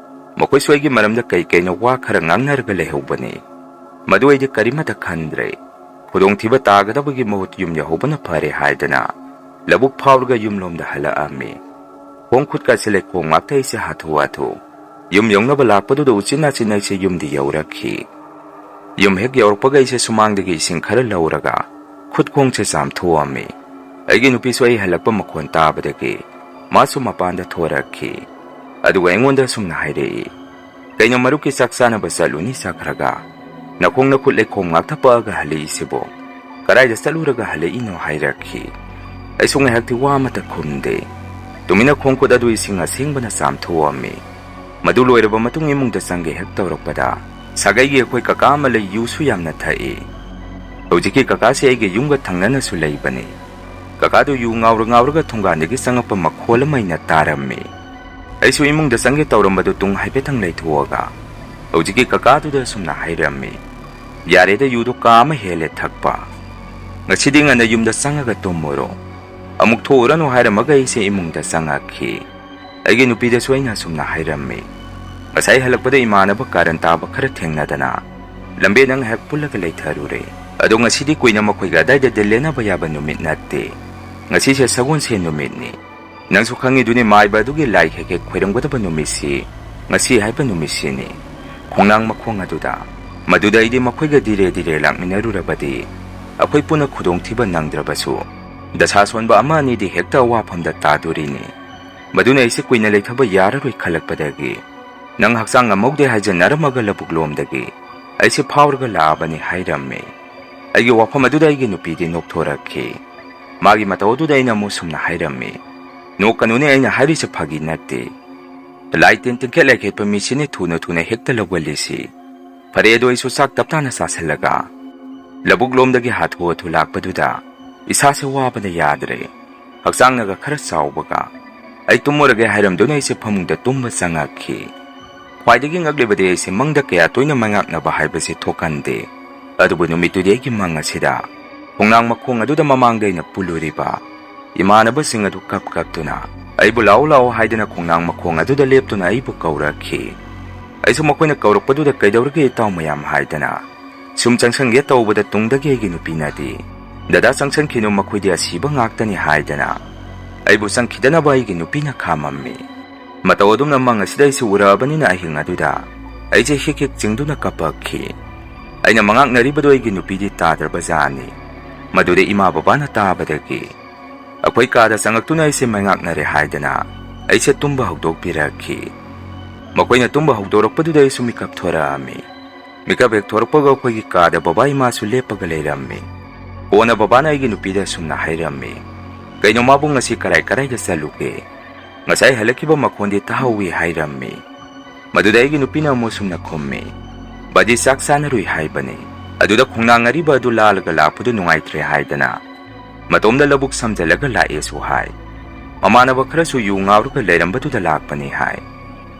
ꯃꯈꯣꯏꯁꯨ ꯑꯩꯒꯤ ꯃꯔꯝꯗ ꯀꯩ ꯀꯩꯅꯣ ꯋꯥ ꯈꯔ ꯉꯥꯡꯅꯔꯒ ꯂꯩꯍꯧꯕꯅꯤ꯫ ꯃꯗꯨ ꯑꯩꯗꯤ ꯀꯔꯤꯃꯠꯇ ꯈꯟꯗ꯭ꯔꯦ꯫ ꯈꯨꯗꯣꯡꯊꯤꯕ ꯇꯥꯒꯗꯕꯒꯤ ꯃꯍꯨꯠ ꯌꯨꯝ ꯌꯧꯍꯧꯕꯅ ꯐꯔꯦ ꯍꯥꯏꯗꯅ ꯂꯧꯕꯨꯛ ꯐꯥꯎꯔꯒ ꯌꯨꯝꯂꯣꯝꯗ ꯍꯜꯂꯛꯑꯝꯃꯤ꯫ ꯈꯣꯡ ꯈꯨꯠꯀꯁꯦ ꯂꯩꯈꯣꯝ ꯉꯥꯛꯇ ꯑꯩꯁꯦ ꯍꯥꯊꯨ ꯍꯥꯊꯨ ꯌꯨꯝ ꯌꯧꯅꯕ ꯂꯥꯛꯄꯗꯨꯗ ꯎꯆꯤꯟ ꯅꯥꯆꯤꯟ ꯑꯩꯁꯦ ꯌꯨꯝꯗꯤ ꯌꯧꯔꯛꯈꯤ꯫ ꯌꯨꯝ ꯍꯦꯛ ꯌꯧꯔꯛꯄꯒ ꯑꯩꯁꯦ ꯁꯨꯃꯥꯡꯗꯒꯤ ꯏꯁꯤꯡ ꯈꯔ ꯂꯧꯔꯒ ꯈꯨꯠ ꯈꯣꯡꯁꯦ ꯆꯥꯝꯊꯣꯛꯑꯝꯃꯤ꯫ ꯑꯩꯒꯤ ꯅꯨꯄꯤꯁꯨ ꯑꯩ ꯍꯜꯂꯛꯄ ꯃꯈꯣꯟ ꯇꯥꯕꯗꯒꯤ ꯃꯥꯁꯨ ꯃꯄꯥꯟꯗ ꯊꯣꯔꯛꯈꯤ꯫ ꯑꯗꯨꯒ ꯑꯩꯉꯣꯟꯗ ꯑꯁꯨꯝꯅ ꯍꯥꯏꯔꯛꯏ, "ꯀꯩꯅꯣ, ꯃꯔꯨꯞꯀꯤ ꯆꯥꯛ ꯆꯥꯅꯕ ꯆꯠꯂꯨꯅꯤ ꯆꯠꯈ꯭ꯔꯒ ꯅꯈꯣꯡ ꯅꯈꯨꯠ ꯂꯩꯈꯣꯝ ꯉꯥꯛꯇ ꯄꯛꯑꯒ ꯍꯜꯂꯛꯏꯁꯤꯕꯣ? ꯀꯗꯥꯏꯗ ꯆꯠꯂꯨꯔꯒ ꯍꯜꯂꯛꯏꯅꯣ?" ꯍꯥꯏꯔꯛꯈꯤ꯫ ꯑꯩꯁꯨ ꯉꯥꯏꯍꯥꯛꯇꯤ ꯋꯥ ꯑꯃꯠꯇ ꯈꯨꯝꯗꯦ꯫ ꯇꯨꯃꯤꯟꯅ ꯈꯣꯡ ꯈꯨꯠ ꯑꯗꯨ ꯏꯁꯤꯡ ꯑꯁꯦꯡꯕꯅ ꯆꯥꯝꯊꯣꯛꯑꯝꯃꯤ꯫ ꯃꯗꯨ ꯂꯣꯏꯔꯕ ꯃꯇꯨꯡ ꯏꯃꯨꯡꯗ ꯆꯪꯒꯦ ꯍꯦꯛ ꯇꯧꯔꯛꯄꯗ, ꯁꯥꯒꯩꯒꯤ ꯑꯩꯈꯣꯏ ꯀꯀꯥ ꯑꯃ ꯂꯩ, ꯌꯨꯁꯨ ꯌꯥꯝꯅ ꯊꯛꯏ꯫ ꯍꯧꯖꯤꯛꯀꯤ ꯀꯀꯥꯁꯤ ꯑꯩꯒꯤ ꯌꯨꯝꯒ ꯊꯪꯅꯅꯁꯨ ꯂꯩꯕꯅꯤ꯫ ꯀꯀꯥꯗꯨ ꯌꯨ ꯉꯥꯎꯔ ꯉꯥꯎꯔꯒ ꯊꯣꯡꯒꯥꯟꯗꯒꯤ ꯆꯪꯉꯛꯄ ꯃꯈꯣꯜ ꯑꯃ ꯑꯩꯅ ꯇꯥꯔꯝꯃꯤ꯫ ꯑꯩꯁꯨ ꯏꯃꯨꯡꯗ ꯆꯪꯒꯦ ꯇꯧꯔꯝꯕꯗꯨ ꯇꯨꯡ ꯍꯥꯏꯐꯦꯠꯇꯪ ꯂꯩꯊꯣꯛꯑꯒ ꯍꯧꯖꯤꯛꯀꯤ ꯀꯀꯥꯗꯨꯗ ꯑꯁꯨꯝꯅ ꯍꯥꯏꯔꯝꯃꯤ, "ꯌꯥꯔꯦꯗ, ꯌꯨꯗꯣ ꯀꯥ ꯑꯃ ꯍꯦꯜꯂꯦ ꯊꯛꯄ꯫ ꯉꯁꯤꯗꯤ ꯉꯟꯅ ꯌꯨꯝꯗ ꯆꯪꯉꯒ ꯇꯨꯝꯃꯨꯔꯣ꯫ ꯑꯃꯨꯛ ꯊꯣꯛꯎꯔꯅꯨ ꯍꯥꯏꯔꯝꯃꯒ ꯑꯩꯁꯦ ꯏꯃꯨꯡꯗ ꯆꯪꯉꯛꯈꯤ꯫ ꯑꯩꯒꯤ ꯅꯨꯄꯤꯗꯁꯨ ꯑꯩꯅ ꯑꯁꯨꯝꯅ ꯍꯥꯏꯔꯝꯃꯤ, "ꯉꯁꯥꯏ ꯍꯜꯂꯛꯄꯗ ꯏꯃꯥꯟꯅꯕ ꯀꯥꯔꯟ ꯇꯥꯕ ꯈꯔ ꯊꯦꯡꯅꯗꯅ ꯂꯝꯕꯦꯟ ꯑꯉꯥꯏꯍꯥꯛ ꯄꯨꯜꯂꯒ ꯂꯩꯊꯔꯨꯔꯦ꯫ ꯑꯗꯣ ꯉꯁꯤꯗꯤ ꯀꯨꯏꯅ ꯃꯈꯣꯏꯒ ꯑꯗꯥꯏꯗ ꯗꯤꯜ ꯂꯦꯟꯅꯕ ꯌꯥꯕ ꯅꯨꯃꯤꯠ ꯅꯠꯇꯦ꯫ ꯉꯁꯤꯁꯦ ꯁꯒꯣꯜꯁꯦꯟ ꯅꯨꯃꯤꯠꯅꯤ꯫ ꯅꯪꯁꯨ ꯈꯪꯉꯤꯗꯨꯅꯤ, ꯃꯥꯏꯕ ꯑꯗꯨꯒꯤ ꯂꯥꯏ ꯍꯦꯛ ꯍꯦꯛ ꯈꯣꯏꯔꯝꯒꯗꯕ ꯅꯨꯃꯤꯠꯁꯤ ꯉꯁꯤ ꯍꯥꯏꯕ ꯅꯨꯃꯤꯠꯁꯤꯅꯤ꯫ ꯈꯣꯡꯅꯥꯡ ꯃꯈꯣꯡ ꯑꯗꯨꯗ, ꯃꯗꯨꯗ ꯑꯩꯗꯤ ꯃꯈꯣꯏꯒ ꯗꯤꯔꯦ ꯗꯤꯔꯦ ꯂꯥꯛꯃꯤꯟꯅꯔꯨꯔꯕꯗꯤ ꯑꯩꯈꯣꯏ ꯄꯨꯟꯅ ꯈꯨꯗꯣꯡꯊꯤꯕ ꯅꯪꯗ꯭ꯔꯕꯁꯨ, ꯗꯁꯥ ꯁꯣꯟꯕ ꯑꯃ ꯑꯅꯤꯗꯤ ꯍꯦꯛꯇ ꯑꯋꯥꯐꯝꯗ ꯇꯥꯗꯣꯔꯤꯅꯤ꯫ ꯃꯗꯨꯅ ꯑꯩꯁꯦ ꯀꯨꯏꯅ ꯂꯩꯊꯕ ꯌꯥꯔꯔꯣꯏ ꯈꯜꯂꯛꯄꯗꯒꯤ ꯅꯪ ꯍꯛꯆꯥꯡ ꯉꯝꯍꯧꯗꯦ ꯍꯥꯏꯖꯟꯅꯔꯝꯃꯒ ꯂꯧꯕꯨꯛ ꯂꯣꯝꯗꯒꯤ ꯑꯩꯁꯦ ꯐꯥꯎꯔꯒ ꯂꯥꯛꯑꯕꯅꯤ" ꯍꯥꯏꯔꯝꯃꯤ꯫ ꯑꯩꯒꯤ ꯋꯥꯐꯝ ꯑꯗꯨꯗ ꯑꯩꯒꯤ ꯅꯨꯄꯤꯗꯤ ꯅꯣꯛꯊꯣꯔꯛꯈꯤ꯫ ꯃꯥꯒꯤ ꯃꯇꯧ ꯑꯗꯨꯗ ꯑꯩꯅ ꯑꯃꯨꯛ ꯁꯨꯝꯅ ꯍꯥꯏꯔꯝꯃꯤ, "ꯅꯣꯛꯀꯅꯨꯅꯦ, ꯑꯩꯅ ꯍꯥꯏꯔꯤꯁꯦ ꯐꯥꯒꯤ ꯅꯠꯇꯦ꯫ ꯂꯥꯏ ꯇꯤꯟ ꯇꯤꯡꯈꯦꯠ ꯂꯥꯏꯈꯦꯠꯄ ꯃꯤꯁꯤꯅ ꯊꯨꯅ ꯊꯨꯅ ꯍꯦꯛꯇ ꯂꯧꯒꯜꯂꯤꯁꯤ꯫ ꯐꯔꯦ, ꯑꯗꯣ ꯑꯩꯁꯨ ꯆꯥꯛ ꯇꯞꯇꯥꯅ ꯆꯥꯁꯤꯜꯂꯒ ꯂꯧꯕꯨꯛ ꯂꯣꯝꯗꯒꯤ ꯍꯥꯊꯨ ꯍꯥꯊꯨ ꯂꯥꯛꯄꯗꯨꯗ ꯏꯁꯥꯁꯦ ꯋꯥꯕꯅ ꯌꯥꯗ꯭ꯔꯦ꯫ ꯍꯛꯆꯥꯡꯅꯒ ꯈꯔ ꯆꯥꯎꯕꯒ ꯑꯩ ꯇꯨꯝꯃꯨꯔꯒꯦ ꯍꯥꯏꯔꯝꯗꯨꯅ ꯑꯩꯁꯦ ꯐꯃꯨꯡꯗ ꯇꯨꯝꯕ ꯆꯪꯉꯛꯈꯤ꯫ ꯈ꯭ꯋꯥꯏꯗꯒꯤ ꯉꯛꯂꯤꯕꯗꯤ ꯑꯩꯁꯦ ꯃꯪꯗ ꯀꯌꯥ ꯇꯣꯏꯅ ꯃꯩꯉꯥꯛꯅꯕ ꯍꯥꯏꯕꯁꯤ ꯊꯣꯛꯀꯟꯗꯦ꯫ ꯑꯗꯨꯕꯨ ꯅꯨꯃꯤꯠꯇꯨꯗꯤ ꯑꯩꯒꯤ ꯃꯪ ꯑꯁꯤꯗ ꯈꯣꯡꯅꯥꯡ ꯃꯈꯣꯡ ꯑꯗꯨꯗ ꯃꯃꯥꯡꯗ ꯑꯩꯅ ꯄꯨꯜꯂꯨꯔꯤꯕ ꯏꯃꯥꯟꯅꯕꯁꯤꯡ ꯑꯗꯨ ꯀꯞ ꯀꯞꯇꯨꯅ ꯑꯩꯕꯨ "ꯂꯥꯛꯑꯣ, ꯂꯥꯛꯑꯣ" ꯍꯥꯏꯗꯅ ꯈꯣꯡꯅꯥꯡ ꯃꯈꯣꯡ ꯑꯗꯨꯗ ꯂꯦꯞꯇꯨꯅ ꯑꯩꯕꯨ ꯀꯧꯔꯛꯈꯤ꯫ ꯑꯩꯁꯨ ꯃꯈꯣꯏꯅ ꯀꯧꯔꯛꯄꯗꯨꯗ "ꯀꯩꯗꯧꯔꯒꯦ ꯏꯇꯥꯎ ꯃꯌꯥꯝ?" ꯍꯥꯏꯗꯅ ꯁꯨꯝ ꯆꯪꯁꯟꯒꯦ ꯇꯧꯕꯗ, ꯇꯨꯡꯗꯒꯤ ꯑꯩꯒꯤ ꯅꯨꯄꯤꯅꯗꯤ, "ꯗꯗꯥ, ꯆꯪꯁꯟꯈꯤꯅꯨ, ꯃꯈꯣꯏꯗꯤ ꯑꯁꯤꯕ ꯉꯥꯛꯇꯅꯤ" ꯍꯥꯏꯗꯅ ꯑꯩꯕꯨ ꯆꯪꯈꯤꯗꯅꯕ ꯑꯩꯒꯤ ꯅꯨꯄꯤꯅ ꯈꯥꯝꯃꯝꯃꯤ꯫ ꯃꯇꯧ ꯑꯗꯨꯝꯅ ꯃꯪ ꯑꯁꯤꯗ ꯑꯩꯁꯨ ꯎꯔꯛꯑꯕꯅꯤꯅ ꯑꯍꯤꯡ ꯑꯗꯨꯗ ꯑꯩꯁꯦ ꯍꯤꯛ ꯍꯤꯛ ꯆꯤꯡꯗꯨꯅ ꯀꯞꯄꯛꯈꯤ꯫ ꯑꯩꯅ ꯃꯉꯥꯛꯅꯔꯤꯕꯗꯨ ꯑꯩꯒꯤ ꯅꯨꯄꯤꯗꯤ ꯇꯥꯗ꯭ꯔꯕ ꯖꯥꯠꯅꯤ꯫ ꯃꯗꯨꯗ ꯏꯃꯥ ꯕꯕꯥꯅ ꯇꯥꯕꯗꯒꯤ ꯑꯩꯈꯣꯏ ꯀꯥꯗ ꯆꯪꯉꯛꯇꯨꯅ ꯑꯩꯁꯦ ꯃꯩꯉꯥꯛꯅꯔꯦ ꯍꯥꯏꯗꯅ ꯑꯩꯁꯦ ꯇꯨꯝꯕ ꯍꯧꯗꯣꯛꯄꯤꯔꯛꯈꯤ꯫ ꯃꯈꯣꯏꯅ ꯇꯨꯝꯕ ꯍꯧꯗꯣꯔꯛꯄꯗꯨꯗ ꯑꯩꯁꯨ ꯃꯤꯀꯞ ꯊꯣꯔꯛꯑꯝꯃꯤ꯫ ꯃꯤꯀꯞ ꯍꯦꯛ ꯊꯣꯔꯛꯄꯒ ꯑꯩꯈꯣꯏꯒꯤ ꯀꯥꯗ ꯕꯕꯥ ꯏꯃꯥꯁꯨ ꯂꯦꯞꯄꯒ ꯂꯩꯔꯝꯃꯤ꯫ ꯀꯣꯟꯅ ꯕꯕꯥꯅ ꯑꯩꯒꯤ ꯅꯨꯄꯤꯗ ꯑꯁꯨꯝꯅ ꯍꯥꯏꯔꯝꯃꯤ, "ꯀꯩꯅꯣ, ꯃꯥꯕꯨ ꯉꯁꯤ ꯀꯔꯥꯏ ꯀꯔꯥꯏꯗ ꯆꯠꯂꯨꯒꯦ? ꯉꯁꯥꯏ ꯍꯜꯂꯛꯈꯤꯕ ꯃꯈꯣꯟꯗꯤ ꯇꯥꯍꯧꯋꯤ" ꯍꯥꯏꯔꯝꯃꯤ꯫ ꯃꯗꯨꯗ ꯑꯩꯒꯤ ꯅꯨꯄꯤꯅ ꯑꯃꯨꯛ ꯁꯨꯝꯅ ꯈꯨꯝꯃꯤ, "ꯕꯥꯗꯤ ꯆꯥꯛ ꯆꯥꯅꯔꯨꯏ ꯍꯥꯏꯕꯅꯤ, ꯑꯗꯨꯗ ꯈꯣꯡꯅꯥꯡ ꯑꯔꯤꯕ ꯑꯗꯨ ꯂꯥꯜꯂꯒ ꯂꯥꯛꯄꯗꯨ ꯅꯨꯡꯉꯥꯏꯇ꯭ꯔꯦ ꯍꯥꯏꯗꯅ ꯃꯇꯣꯝꯗ ꯂꯧꯕꯨꯛ ꯁꯝꯖꯜꯂꯒ ꯂꯥꯛꯑꯦꯁꯨ ꯍꯥꯏ꯫ ꯃꯃꯥꯟꯅꯕ ꯈꯔꯁꯨ ꯌꯨ ꯉꯥꯎꯔꯒ ꯂꯩꯔꯝꯕꯗꯨꯗ ꯂꯥꯛꯄꯅꯤ" ꯍꯥꯏ꯫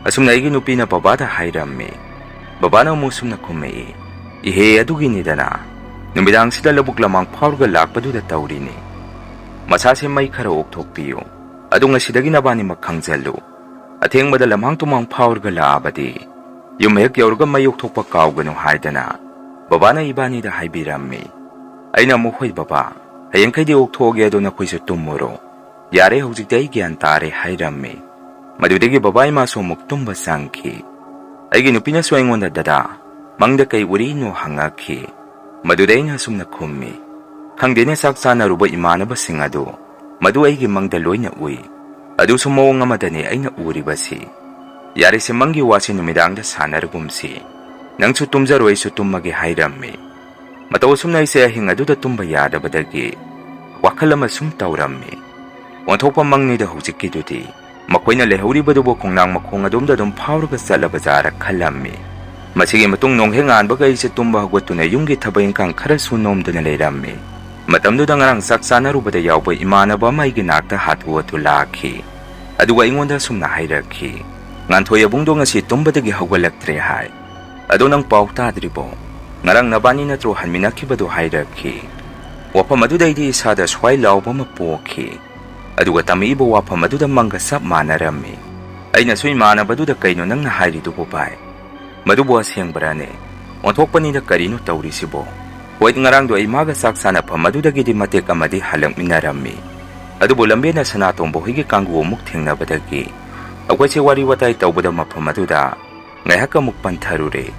ꯑꯁꯨꯝꯅ ꯑꯩꯒꯤ ꯅꯨꯄꯤꯅ ꯕꯕꯥꯗ ꯍꯥꯏꯔꯝꯃꯤ꯫ ꯕꯕꯥꯅ ꯑꯃꯨꯛ ꯁꯨꯝꯅ ꯈꯨꯝꯃꯛꯏ, "ꯏꯍꯦ, ꯑꯗꯨꯒꯤꯅꯤꯗꯅ, ꯅꯨꯃꯤꯗꯥꯡꯁꯤꯗ ꯂꯧꯕꯨꯛ ꯂꯃꯥꯡ ꯐꯥꯎꯔꯒ ꯂꯥꯛꯄꯗꯨꯗ ꯇꯧꯔꯤꯅꯤ"꯫ ꯃꯁꯥꯁꯦ ꯃꯩ ꯈꯔ ꯑꯣꯛꯊꯣꯛꯄꯤꯌꯨ꯫ ꯑꯗꯨ ꯉꯁꯤꯗꯒꯤ ꯅꯕꯥꯅꯤꯃꯛ ꯈꯪꯖꯜꯂꯨ꯫ ꯑꯊꯦꯡꯕꯗ ꯂꯝꯍꯥꯡ ꯇꯨꯝꯍꯥꯡ ꯐꯥꯎꯔꯒ ꯂꯥꯛꯑꯕꯗꯤ ꯌꯨꯝ ꯍꯦꯛ ꯌꯧꯔꯒ ꯃꯩ ꯑꯣꯛꯊꯣꯛꯄ ꯀꯥꯎꯒꯅꯨ ꯍꯥꯏꯗꯅ ꯕꯕꯥꯅ ꯏꯕꯥꯅꯤꯗ ꯍꯥꯏꯕꯤꯔꯝꯃꯤ꯫ ꯑꯩꯅ ꯑꯃꯨꯛ, "ꯍꯣꯏ ꯕꯕꯥ, ꯍꯌꯦꯡꯈꯩꯗꯤ ꯑꯣꯛꯊꯣꯛꯑꯒꯦ, ꯑꯗꯣ ꯅꯈꯣꯏꯁꯨ ꯇꯨꯝꯃꯨꯔꯣ꯫ ꯌꯥꯔꯦ, ꯍꯧꯖꯤꯛꯇꯤ ꯑꯩ ꯒ꯭ꯌꯥꯟ ꯇꯥꯔꯦ" ꯍꯥꯏꯔꯝꯃꯤ꯫ ꯃꯗꯨꯗꯒꯤ ꯕꯕꯥ ꯏꯃꯥꯁꯨ ꯑꯃꯨꯛ ꯇꯨꯝꯕ ꯆꯪꯈꯤ꯫ ꯑꯩꯒꯤ ꯅꯨꯄꯤꯅꯁꯨ ꯑꯩꯉꯣꯟꯗ, "ꯗꯗꯥ, ꯃꯪꯗ ꯀꯩ ꯎꯔꯤꯅꯣ?" ꯍꯪꯉꯛꯈꯤ꯫ ꯃꯗꯨꯗ ꯑꯩꯅ ꯑꯁꯨꯝꯅ ꯈꯨꯝꯃꯤ, "ꯈꯪꯗꯦꯅꯦ, ꯆꯥꯛ ꯆꯥꯅꯔꯨꯕ ꯏꯃꯥꯟꯅꯕꯁꯤꯡ ꯑꯗꯨ ꯃꯗꯨ ꯑꯩꯒꯤ ꯃꯪꯗ ꯂꯣꯏꯅ ꯎꯏ꯫ ꯑꯗꯨꯁꯨ ꯃꯑꯣꯡ ꯑꯃꯗꯅꯤ ꯑꯩꯅ ꯎꯔꯤꯕꯁꯤ꯫ ꯌꯥꯔꯦꯁꯦ, ꯃꯪꯒꯤ ꯋꯥꯁꯤ ꯅꯨꯃꯤꯗꯥꯡꯗ ꯁꯥꯟꯅꯔꯒꯨꯝꯁꯤ꯫ ꯅꯪꯁꯨ ꯇꯨꯝꯖꯔꯣ, ꯑꯩꯁꯨ ꯇꯨꯝꯃꯒꯦ" ꯍꯥꯏꯔꯝꯃꯤ꯫ ꯃꯇꯧ ꯑꯁꯨꯝꯅ ꯑꯩꯁꯦ ꯑꯍꯤꯡ ꯑꯗꯨꯗ ꯇꯨꯝꯕ ꯌꯥꯗꯕꯗꯒꯤ ꯋꯥꯈꯜ ꯑꯃ ꯁꯨꯝ ꯇꯧꯔꯝꯃꯤ꯫ ꯑꯣꯟꯊꯣꯛꯄ ꯃꯪꯅꯤꯗ ꯍꯧꯖꯤꯛꯀꯤꯗꯨꯗꯤ꯫ ꯃꯈꯣꯏꯅ ꯂꯩꯍꯧꯔꯤꯕꯗꯨꯕꯨ ꯈꯣꯡꯅꯥꯡ ꯃꯈꯣꯡ ꯑꯗꯣꯝꯗ ꯑꯗꯨꯝ ꯐꯥꯎꯔꯒ ꯆꯠꯂꯕ ꯖꯥꯔ ꯈꯜꯂꯝꯃꯤ꯫ ꯃꯁꯤꯒꯤ ꯃꯇꯨꯡ ꯅꯣꯡꯍꯦꯛ ꯉꯥꯟꯕꯒ ꯑꯩꯁꯦ ꯇꯨꯝꯕ ꯍꯧꯒꯠꯇꯨꯅ ꯌꯨꯝꯒꯤ ꯊꯕꯛ ꯏꯪꯈꯥꯡ ꯈꯔꯁꯨ ꯅꯣꯝꯗꯨꯅ ꯂꯩꯔꯝꯃꯤ꯫ ꯃꯇꯝꯗꯨꯗ ꯉꯔꯥꯡ ꯆꯥꯛ ꯆꯥꯅꯔꯨꯕꯗ ꯌꯥꯎꯕ ꯏꯃꯥꯟꯅꯕ ꯑꯃ ꯑꯩꯒꯤ ꯅꯥꯛꯇ ꯍꯥꯊꯨ ꯍꯥꯊꯨ ꯂꯥꯛꯈꯤ꯫ ꯑꯗꯨꯒ ꯑꯩꯉꯣꯟꯗ ꯑꯁꯨꯝꯅ ꯍꯥꯏꯔꯛꯈꯤ, "ꯉꯥꯟꯊꯣꯏ ꯑꯕꯨꯡꯗꯣ ꯉꯁꯤ ꯇꯨꯝꯕꯗꯒꯤ ꯍꯧꯒꯠꯂꯛꯇ꯭ꯔꯦ ꯍꯥꯏ꯫ ꯑꯗꯣ ꯅꯪ ꯄꯥꯎ ꯇꯥꯗ꯭ꯔꯤꯕꯣ? ꯉꯔꯥꯡ ꯅꯕꯥꯅꯤ ꯅꯠꯇ꯭ꯔꯣ ꯍꯟꯃꯤꯟꯅꯈꯤꯕꯗꯣ?" ꯍꯥꯏꯔꯛꯈꯤ꯫ ꯋꯥꯐꯝ ꯑꯗꯨꯗ ꯑꯩꯗꯤ ꯏꯁꯥꯗ ꯁ꯭ꯋꯥꯏ ꯂꯥꯎꯕ ꯑꯃ ꯄꯣꯛꯈꯤ꯫ ꯑꯗꯨꯒ ꯇꯝꯃꯛꯏꯕ ꯋꯥꯐꯝ ꯑꯗꯨꯗ ꯃꯪꯒ ꯆꯞ ꯃꯥꯟꯅꯔꯝꯃꯤ꯫ ꯑꯩꯅꯁꯨ ꯏꯃꯥꯟꯅꯕꯗꯨꯗ, "ꯀꯩꯅꯣ ꯅꯪꯅ ꯍꯥꯏꯔꯤꯗꯨꯕꯨ ꯚꯥꯏ? ꯃꯗꯨꯕꯨ ꯑꯁꯦꯡꯕꯔꯅꯦ? ꯑꯣꯟꯊꯣꯛꯄꯅꯤꯗ, ꯀꯔꯤꯅꯣ ꯇꯧꯔꯤꯁꯤꯕꯣ?" ꯍꯣꯏ, ꯉꯔꯥꯡꯗꯣ ꯑꯩ ꯃꯥꯒ ꯆꯥꯛ ꯆꯥꯅꯐꯝ ꯑꯗꯨꯗꯒꯤꯗꯤ ꯃꯇꯦꯛ ꯑꯃꯗꯤ ꯍꯜꯂꯛꯃꯤꯟꯅꯔꯝꯃꯤ꯫ ꯑꯗꯨꯕꯨ ꯂꯝꯕꯦꯟꯅ ꯁꯅꯥꯇꯣꯝꯕ ꯍꯣꯏꯒꯤ ꯀꯥꯡꯕꯨ ꯑꯃꯨꯛ ꯊꯦꯡꯅꯕꯗꯒꯤ ꯑꯩꯈꯣꯏꯁꯦ ꯋꯥꯔꯤ ꯋꯥꯇꯥꯏ ꯇꯧꯕꯗ ꯃꯐꯝ ꯑꯗꯨꯗ ꯉꯥꯏꯍꯥꯛ ꯑꯃꯨꯛ ꯄꯟꯊꯔꯨꯔꯦ꯫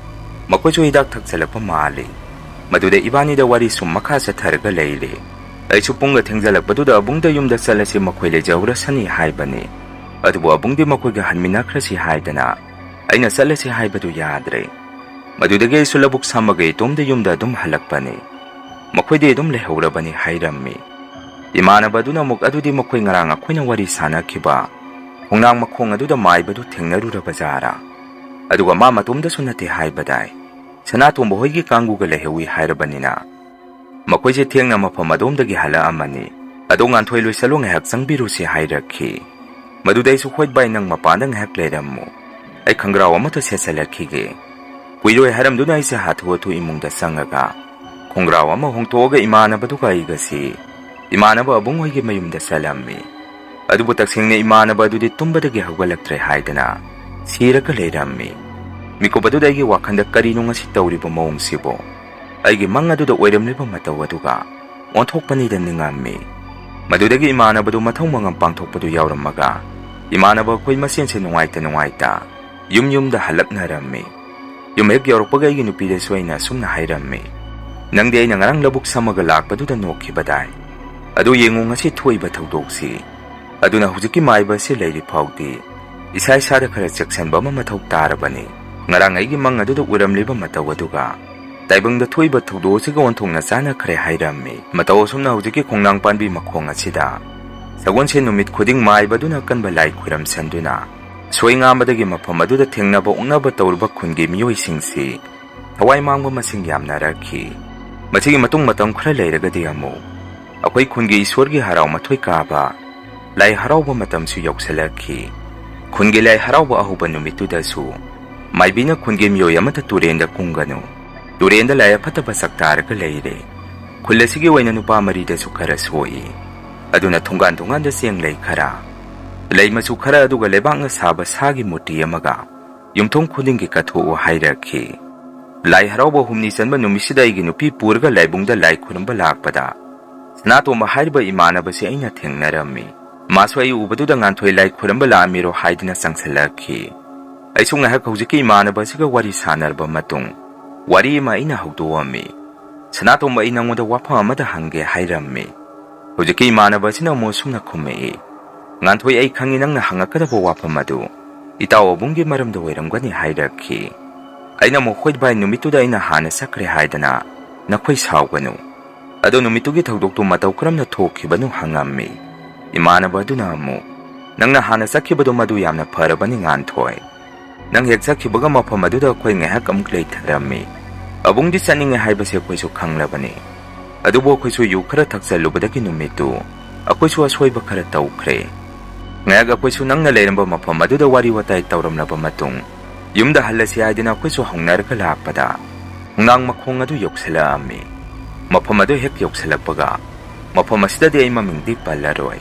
ꯃꯈꯣꯏꯁꯨ ꯍꯤꯗꯥꯛ ꯊꯛꯆꯜꯂꯛꯄ ꯃꯥꯜꯂꯤ꯫ ꯃꯗꯨꯗ ꯏꯕꯥꯅꯤꯗ ꯋꯥꯔꯤ ꯁꯨꯝ ꯃꯈꯥ ꯆꯠꯊꯔꯒ ꯂꯩꯔꯦ꯫ ꯑꯩꯁꯨ ꯄꯨꯡꯒ ꯊꯦꯡꯖꯜꯂꯛꯄꯗꯨꯗ ꯑꯕꯨꯡꯗ ꯌꯨꯝꯗ ꯆꯠꯂꯁꯤ, ꯃꯈꯣꯏ ꯂꯩꯖꯍꯧꯔꯁꯅꯤ ꯍꯥꯏꯕꯅꯤ꯫ ꯑꯗꯨꯕꯨ ꯑꯕꯨꯡꯗꯤ ꯃꯈꯣꯏꯒ ꯍꯟꯃꯤꯟꯅꯈ꯭ꯔꯁꯤ ꯍꯥꯏꯗꯅ ꯑꯩꯅ ꯆꯠꯂꯁꯤ ꯍꯥꯏꯕꯗꯨ ꯌꯥꯗ꯭ꯔꯦ꯫ ꯃꯗꯨꯗꯒꯤ ꯑꯩꯁꯨ ꯂꯧꯕꯨꯛ ꯁꯝꯃꯒ ꯏꯇꯣꯝꯗ ꯌꯨꯝꯗ ꯑꯗꯨꯝ ꯍꯜꯂꯛꯄꯅꯤ꯫ ꯃꯈꯣꯏꯗꯤ ꯑꯗꯨꯝ ꯂꯩꯍꯧꯔꯕꯅꯤ ꯍꯥꯏꯔꯝꯃꯤ꯫ ꯏꯃꯥꯟꯅꯕ ꯑꯗꯨꯅ ꯑꯃꯨꯛ, "ꯑꯗꯨꯗꯤ ꯃꯈꯣꯏ ꯉꯔꯥꯡ ꯑꯩꯈꯣꯏꯅ ꯋꯥꯔꯤ ꯁꯥꯟꯅꯈꯤꯕ ꯈꯣꯡꯅꯥꯡ ꯃꯈꯣꯡ ꯑꯗꯨꯗ ꯃꯥꯏꯕꯗꯨ ꯊꯦꯡꯅꯔꯨꯔꯕ ꯖꯥꯔꯥ? ꯑꯗꯨꯒ ꯃꯥ ꯃꯇꯣꯝꯗꯁꯨ ꯅꯠꯇꯦ ꯍꯥꯏꯕꯗꯥꯏ? ꯁꯅꯥꯇꯣꯝꯕ ꯍꯣꯏꯒꯤ ꯀꯥꯡꯕꯨꯒ ꯂꯩꯍꯧꯏ ꯍꯥꯏꯔꯕꯅꯤꯅ ꯃꯈꯣꯏꯁꯦ ꯊꯦꯡꯅ ꯃꯐꯝ ꯑꯗꯣꯝꯗꯒꯤ ꯍꯜꯂꯛꯑꯃꯅꯤ꯫ ꯑꯗꯣ ꯉꯥꯟꯊꯣꯏ ꯂꯣꯏꯁꯜꯂꯣ, ꯉꯥꯏꯍꯥꯛ ꯆꯪꯕꯤꯔꯨꯁꯤ" ꯍꯥꯏꯔꯛꯈꯤ꯫ ꯃꯗꯨꯗ ꯑꯩꯁꯨ, "ꯍꯣꯏ ꯚꯥꯏ, ꯅꯪ ꯃꯄꯥꯟꯗ ꯉꯥꯏꯍꯥꯛ ꯂꯩꯔꯝꯃꯨ꯫ ꯑꯩ ꯈꯪꯒ꯭ꯔꯥꯎ ꯑꯃꯠꯇ ꯁꯦꯠꯆꯜꯂꯛꯈꯤꯒꯦ"꯫ ꯀꯨꯏꯔꯣꯏ ꯍꯥꯏꯔꯝꯗꯨꯅ ꯑꯩꯁꯦ ꯍꯥꯊꯨ ꯍꯥꯊꯨ ꯏꯃꯨꯡꯗ ꯆꯪꯉꯒ ꯈꯣꯡꯒ꯭ꯔꯥꯎ ꯑꯃ ꯍꯣꯡꯗꯣꯛꯑꯒ ꯏꯃꯥꯟꯅꯕꯗꯨꯒ ꯑꯩꯒꯁꯤ ꯏꯃꯥꯟꯅꯕ ꯑꯕꯨꯡ ꯍꯣꯏꯒꯤ ꯃꯌꯨꯝꯗ ꯆꯠꯂꯝꯃꯤ꯫ ꯑꯗꯨꯕꯨ ꯇꯁꯦꯡꯅ ꯏꯃꯥꯟꯅꯕ ꯑꯗꯨꯗꯤ ꯇꯨꯝꯕꯗꯒꯤ ꯍꯧꯒꯠꯂꯛꯇ꯭ꯔꯦ ꯍꯥꯏꯗꯅ ꯁꯤꯔꯒ ꯂꯩꯔꯝꯃꯤ꯫ ꯃꯤꯀꯨꯞ ꯑꯗꯨꯗ ꯑꯩꯒꯤ ꯋꯥꯈꯜꯗ ꯀꯔꯤꯅꯣ ꯉꯁꯤ ꯇꯧꯔꯤꯕ ꯃꯑꯣꯡꯁꯤꯕꯨ? ꯑꯩꯒꯤ ꯃꯪ ꯑꯗꯨꯗ ꯑꯣꯏꯔꯝꯂꯤꯕ ꯃꯇꯧ ꯑꯗꯨꯒ ꯑꯣꯟꯊꯣꯛꯄꯅꯤꯗ ꯅꯤꯡꯉꯝꯃꯤ꯫ ꯃꯗꯨꯗꯒꯤ ꯏꯃꯥꯟꯅꯕꯗꯨ ꯃꯊꯧ ꯃꯉꯝ ꯄꯥꯡꯊꯣꯛꯄꯗꯨ ꯌꯥꯎꯔꯝꯃꯒ ꯏꯃꯥꯟꯅꯕ ꯑꯩꯈꯣꯏ ꯃꯁꯦꯟꯁꯦ ꯅꯨꯡꯉꯥꯏꯇ ꯅꯨꯡꯉꯥꯏꯇ ꯌꯨꯝ ꯌꯨꯝꯗ ꯍꯜꯂꯛꯅꯔꯝꯃꯤ꯫ ꯌꯨꯝ ꯍꯦꯛ ꯌꯧꯔꯛꯄꯒ ꯑꯩꯒꯤ ꯅꯨꯄꯤꯗꯁꯨ ꯑꯩꯅ ꯑꯁꯨꯝꯅ ꯍꯥꯏꯔꯝꯃꯤ, "ꯅꯪꯗꯤ ꯑꯩꯅ ꯉꯔꯥꯡ ꯂꯧꯕꯨꯛ ꯁꯝꯃꯒ ꯂꯥꯛꯄꯗꯨꯗ ꯅꯣꯛꯈꯤꯕꯗꯥꯏ? ꯑꯗꯨ ꯌꯦꯡꯉꯨ, ꯉꯁꯤ ꯊꯣꯛꯏꯕ ꯊꯧꯗꯣꯛꯁꯤ꯫ ꯑꯗꯨꯅ ꯍꯧꯖꯤꯛꯀꯤ ꯃꯥꯏꯕ ꯑꯁꯤ ꯂꯩꯔꯤ ꯐꯥꯎꯗꯤ ꯏꯁꯥ ꯏꯁꯥꯗ ꯈꯔ ꯆꯦꯛꯁꯤꯟꯕ ꯑꯃ ꯃꯊꯧ ꯇꯥꯔꯕꯅꯤ꯫ ꯉꯔꯥꯡ ꯑꯩꯒꯤ ꯃꯪ ꯑꯗꯨꯗ ꯎꯔꯝꯂꯤꯕ ꯃꯇꯧ ꯑꯗꯨꯒ ꯇꯥꯏꯕꯪꯗ ꯊꯣꯛꯏꯕ ꯊꯧꯗꯣꯛ ꯑꯁꯤꯒ ꯑꯣꯟꯊꯣꯛꯅ ꯆꯥꯟꯅꯈ꯭ꯔꯦ" ꯍꯥꯏꯔꯝꯃꯤ꯫ ꯃꯇꯧ ꯑꯁꯨꯝꯅ ꯍꯧꯖꯤꯛꯀꯤ ꯈꯣꯡꯅꯥꯡ ꯄꯥꯟꯕꯤ ꯃꯈꯣꯡ ꯑꯁꯤꯗ ꯁꯒꯣꯜꯁꯦꯟ ꯅꯨꯃꯤꯠ ꯈꯨꯗꯤꯡ ꯃꯥꯏꯕꯗꯨꯅ ꯑꯀꯟꯕ ꯂꯥꯏ ꯈꯣꯏꯔꯝꯁꯟꯗꯨꯅ ꯑꯁꯣꯏ ꯉꯥꯝꯕꯗꯒꯤ ꯃꯐꯝ ꯑꯗꯨꯗ ꯊꯦꯡꯅꯕ ꯑꯣꯛꯅꯕ ꯇꯧꯔꯨꯕ ꯈꯨꯟꯒꯤ ꯃꯤꯑꯣꯏꯁꯤꯡꯁꯤ ꯊꯋꯥꯏ ꯃꯥꯡꯕ ꯃꯁꯤꯡ ꯌꯥꯝꯅꯔꯛꯈꯤ꯫ ꯃꯁꯤꯒꯤ ꯃꯇꯨꯡ ꯃꯇꯝ ꯈꯔ ꯂꯩꯔꯒꯗꯤ ꯑꯃꯨꯛ ꯑꯩꯈꯣꯏ ꯈꯨꯟꯒꯤ ꯏꯁꯣꯔꯒꯤ ꯍꯔꯥꯎ ꯃꯊꯣꯏ ꯀꯥꯕ ꯂꯥꯏ ꯍꯔꯥꯎꯕ ꯃꯇꯝꯁꯨ ꯌꯧꯁꯤꯜꯂꯛꯈꯤ꯫ ꯈꯨꯟꯒꯤ ꯂꯥꯏ ꯍꯔꯥꯎꯕ ꯑꯍꯧꯕ ꯅꯨꯃꯤꯠꯇꯨꯗꯁꯨ ꯃꯥꯏꯕꯤꯅ ꯈꯨꯟꯒꯤ ꯃꯤꯑꯣꯏ ꯑꯃꯠꯇ ꯇꯨꯔꯦꯟꯗ ꯀꯨꯝꯒꯅꯨ, ꯇꯨꯔꯦꯟꯗ ꯂꯥꯏ ꯑꯐꯠꯇꯕ ꯁꯛꯇꯥꯔꯒ ꯂꯩꯔꯦ꯫ ꯈꯨꯜ ꯑꯁꯤꯒꯤ ꯑꯣꯏꯅ ꯅꯨꯄꯥ ꯃꯔꯤꯗꯁꯨ ꯈꯔ ꯁꯣꯛꯏ꯫ ꯑꯗꯨꯅ ꯊꯣꯡꯒꯥꯟ ꯊꯣꯡꯒꯥꯟꯗ ꯆꯦꯡ ꯂꯩ ꯈꯔ, ꯂꯩ ꯃꯆꯨ ꯈꯔ, ꯑꯗꯨꯒ ꯂꯩꯕꯥꯛꯅ ꯁꯥꯕ ꯁꯥꯒꯤ ꯃꯨꯔꯇꯤ ꯑꯃꯒ ꯌꯨꯝꯊꯣꯡ ꯈꯨꯗꯤꯡꯒꯤ ꯀꯠꯊꯣꯛꯎ ꯍꯥꯏꯔꯛꯈꯤ꯫ ꯂꯥꯏ ꯍꯔꯥꯎꯕ ꯍꯨꯝꯅꯤ ꯆꯟꯕ ꯅꯨꯃꯤꯠꯁꯤꯗ ꯑꯩꯒꯤ ꯅꯨꯄꯤ ꯄꯨꯔꯒ ꯂꯥꯏꯕꯨꯡꯗ ꯂꯥꯏ ꯈꯨꯔꯨꯝꯕ ꯂꯥꯛꯄꯗ, ꯁꯅꯥꯇꯣꯝꯕ ꯍꯥꯏꯔꯤꯕ ꯏꯃꯥꯟꯅꯕꯁꯤ ꯑꯩꯅ ꯊꯦꯡꯅꯔꯝꯃꯤ꯫ ꯃꯥꯁꯨ ꯑꯩ ꯎꯕꯗꯨꯗ "ꯉꯥꯟꯊꯣꯏ ꯂꯥꯏ ꯈꯨꯔꯨꯝꯕ ꯂꯥꯛꯑꯝꯃꯤꯔꯣ?" ꯍꯥꯏꯗꯨꯅ ꯆꯪꯁꯤꯜꯂꯛꯈꯤ꯫ ꯑꯩꯁꯨ ꯉꯥꯏꯍꯥꯛ ꯍꯧꯖꯤꯛꯀꯤ ꯏꯃꯥꯟꯅꯕ ꯑꯁꯤꯒ ꯋꯥꯔꯤ ꯁꯥꯟꯅꯔꯕ ꯃꯇꯨꯡ, ꯋꯥꯔꯤ ꯑꯃ ꯑꯩꯅ ꯍꯧꯗꯣꯛꯑꯝꯃꯤ꯫ "ꯁꯅꯥꯇꯣꯝꯕ, ꯑꯩ ꯅꯪꯉꯣꯟꯗ ꯋꯥꯐꯝ ꯑꯃꯗ ꯍꯪꯒꯦ" ꯍꯥꯏꯔꯝꯃꯤ꯫ ꯍꯧꯖꯤꯛꯀꯤ ꯏꯃꯥꯟꯅꯕ ꯑꯁꯤꯅ ꯑꯃꯨꯛ ꯑꯁꯨꯝꯅ ꯈꯨꯝꯃꯛꯏ, "ꯉꯥꯟꯊꯣꯏ, ꯑꯩ ꯈꯪꯉꯤ ꯅꯪꯅ ꯍꯪꯉꯛꯀꯗꯕ ꯋꯥꯐꯝ ꯑꯗꯨ ꯏꯇꯥꯎ ꯑꯕꯨꯡꯒꯤ ꯃꯔꯝꯗ ꯑꯣꯏꯔꯝꯒꯅꯤ" ꯍꯥꯏꯔꯛꯈꯤ꯫ ꯑꯩꯅ ꯑꯃꯨꯛ, "ꯍꯣꯏ ꯚꯥꯏ, ꯅꯨꯃꯤꯠꯇꯨꯗ ꯑꯩꯅ ꯍꯥꯟꯅ ꯆꯠꯈ꯭ꯔꯦ ꯍꯥꯏꯗꯅ ꯅꯈꯣꯏ ꯁꯥꯎꯒꯅꯨ꯫ ꯑꯗꯣ ꯅꯨꯃꯤꯠꯇꯨꯒꯤ ꯊꯧꯗꯣꯛꯇꯨ ꯃꯇꯧ ꯀꯔꯝꯅ ꯊꯣꯛꯈꯤꯕꯅꯣ?" ꯍꯪꯉꯝꯃꯤ꯫ ꯏꯃꯥꯟꯅꯕ ꯑꯗꯨꯅ ꯑꯃꯨꯛ, "ꯅꯪꯅ ꯍꯥꯟꯅ ꯆꯠꯈꯤꯕꯗꯨ ꯃꯗꯨ ꯌꯥꯝꯅ ꯐꯔꯕꯅꯤ ꯉꯥꯟꯊꯣꯏ꯫ ꯅꯪ ꯍꯦꯛ ꯆꯠꯈꯤꯕꯒ ꯃꯐꯝ ꯑꯗꯨꯗ ꯑꯩꯈꯣꯏ ꯉꯥꯏꯍꯥꯛ ꯑꯃꯨꯛ ꯂꯩꯊꯔꯝꯃꯤ꯫ ꯑꯕꯨꯡꯗꯤ ꯆꯠꯅꯤꯡꯉꯦ ꯍꯥꯏꯕꯁꯦ ꯑꯩꯈꯣꯏꯁꯨ ꯈꯪꯂꯕꯅꯤ꯫ ꯑꯗꯨꯕꯨ ꯑꯩꯈꯣꯏꯁꯨ ꯌꯨ ꯈꯔ ꯊꯛꯆꯜꯂꯨꯕꯗꯒꯤ ꯅꯨꯃꯤꯠꯇꯨ ꯑꯩꯈꯣꯏꯁꯨ ꯑꯁꯣꯏꯕ ꯈꯔ ꯇꯧꯈ꯭ꯔꯦ꯫ ꯉꯥꯏꯍꯥꯛ ꯑꯩꯈꯣꯏꯁꯨ ꯅꯪꯅ ꯂꯩꯔꯝꯕ ꯃꯐꯝ ꯑꯗꯨꯗ ꯋꯥꯔꯤ ꯋꯥꯇꯥꯏ ꯇꯧꯔꯝꯂꯕ ꯃꯇꯨꯡ ꯌꯨꯝꯗ ꯍꯜꯂꯁꯤ ꯍꯥꯏꯗꯨꯅ ꯑꯩꯈꯣꯏꯁꯨ ꯍꯧꯅꯔꯒ ꯂꯥꯛꯄꯗ ꯈꯣꯡꯅꯥꯡ ꯃꯈꯣꯡ ꯑꯗꯨ ꯌꯧꯁꯤꯜꯂꯛꯑꯝꯃꯤ꯫ ꯃꯐꯝ ꯑꯗꯨ ꯍꯦꯛ ꯌꯧꯁꯤꯜꯂꯛꯄꯒ ꯃꯐꯝ ꯑꯁꯤꯗꯗꯤ ꯑꯩ ꯃꯃꯤꯡꯗꯤ ꯄꯜꯂꯔꯣꯏ꯫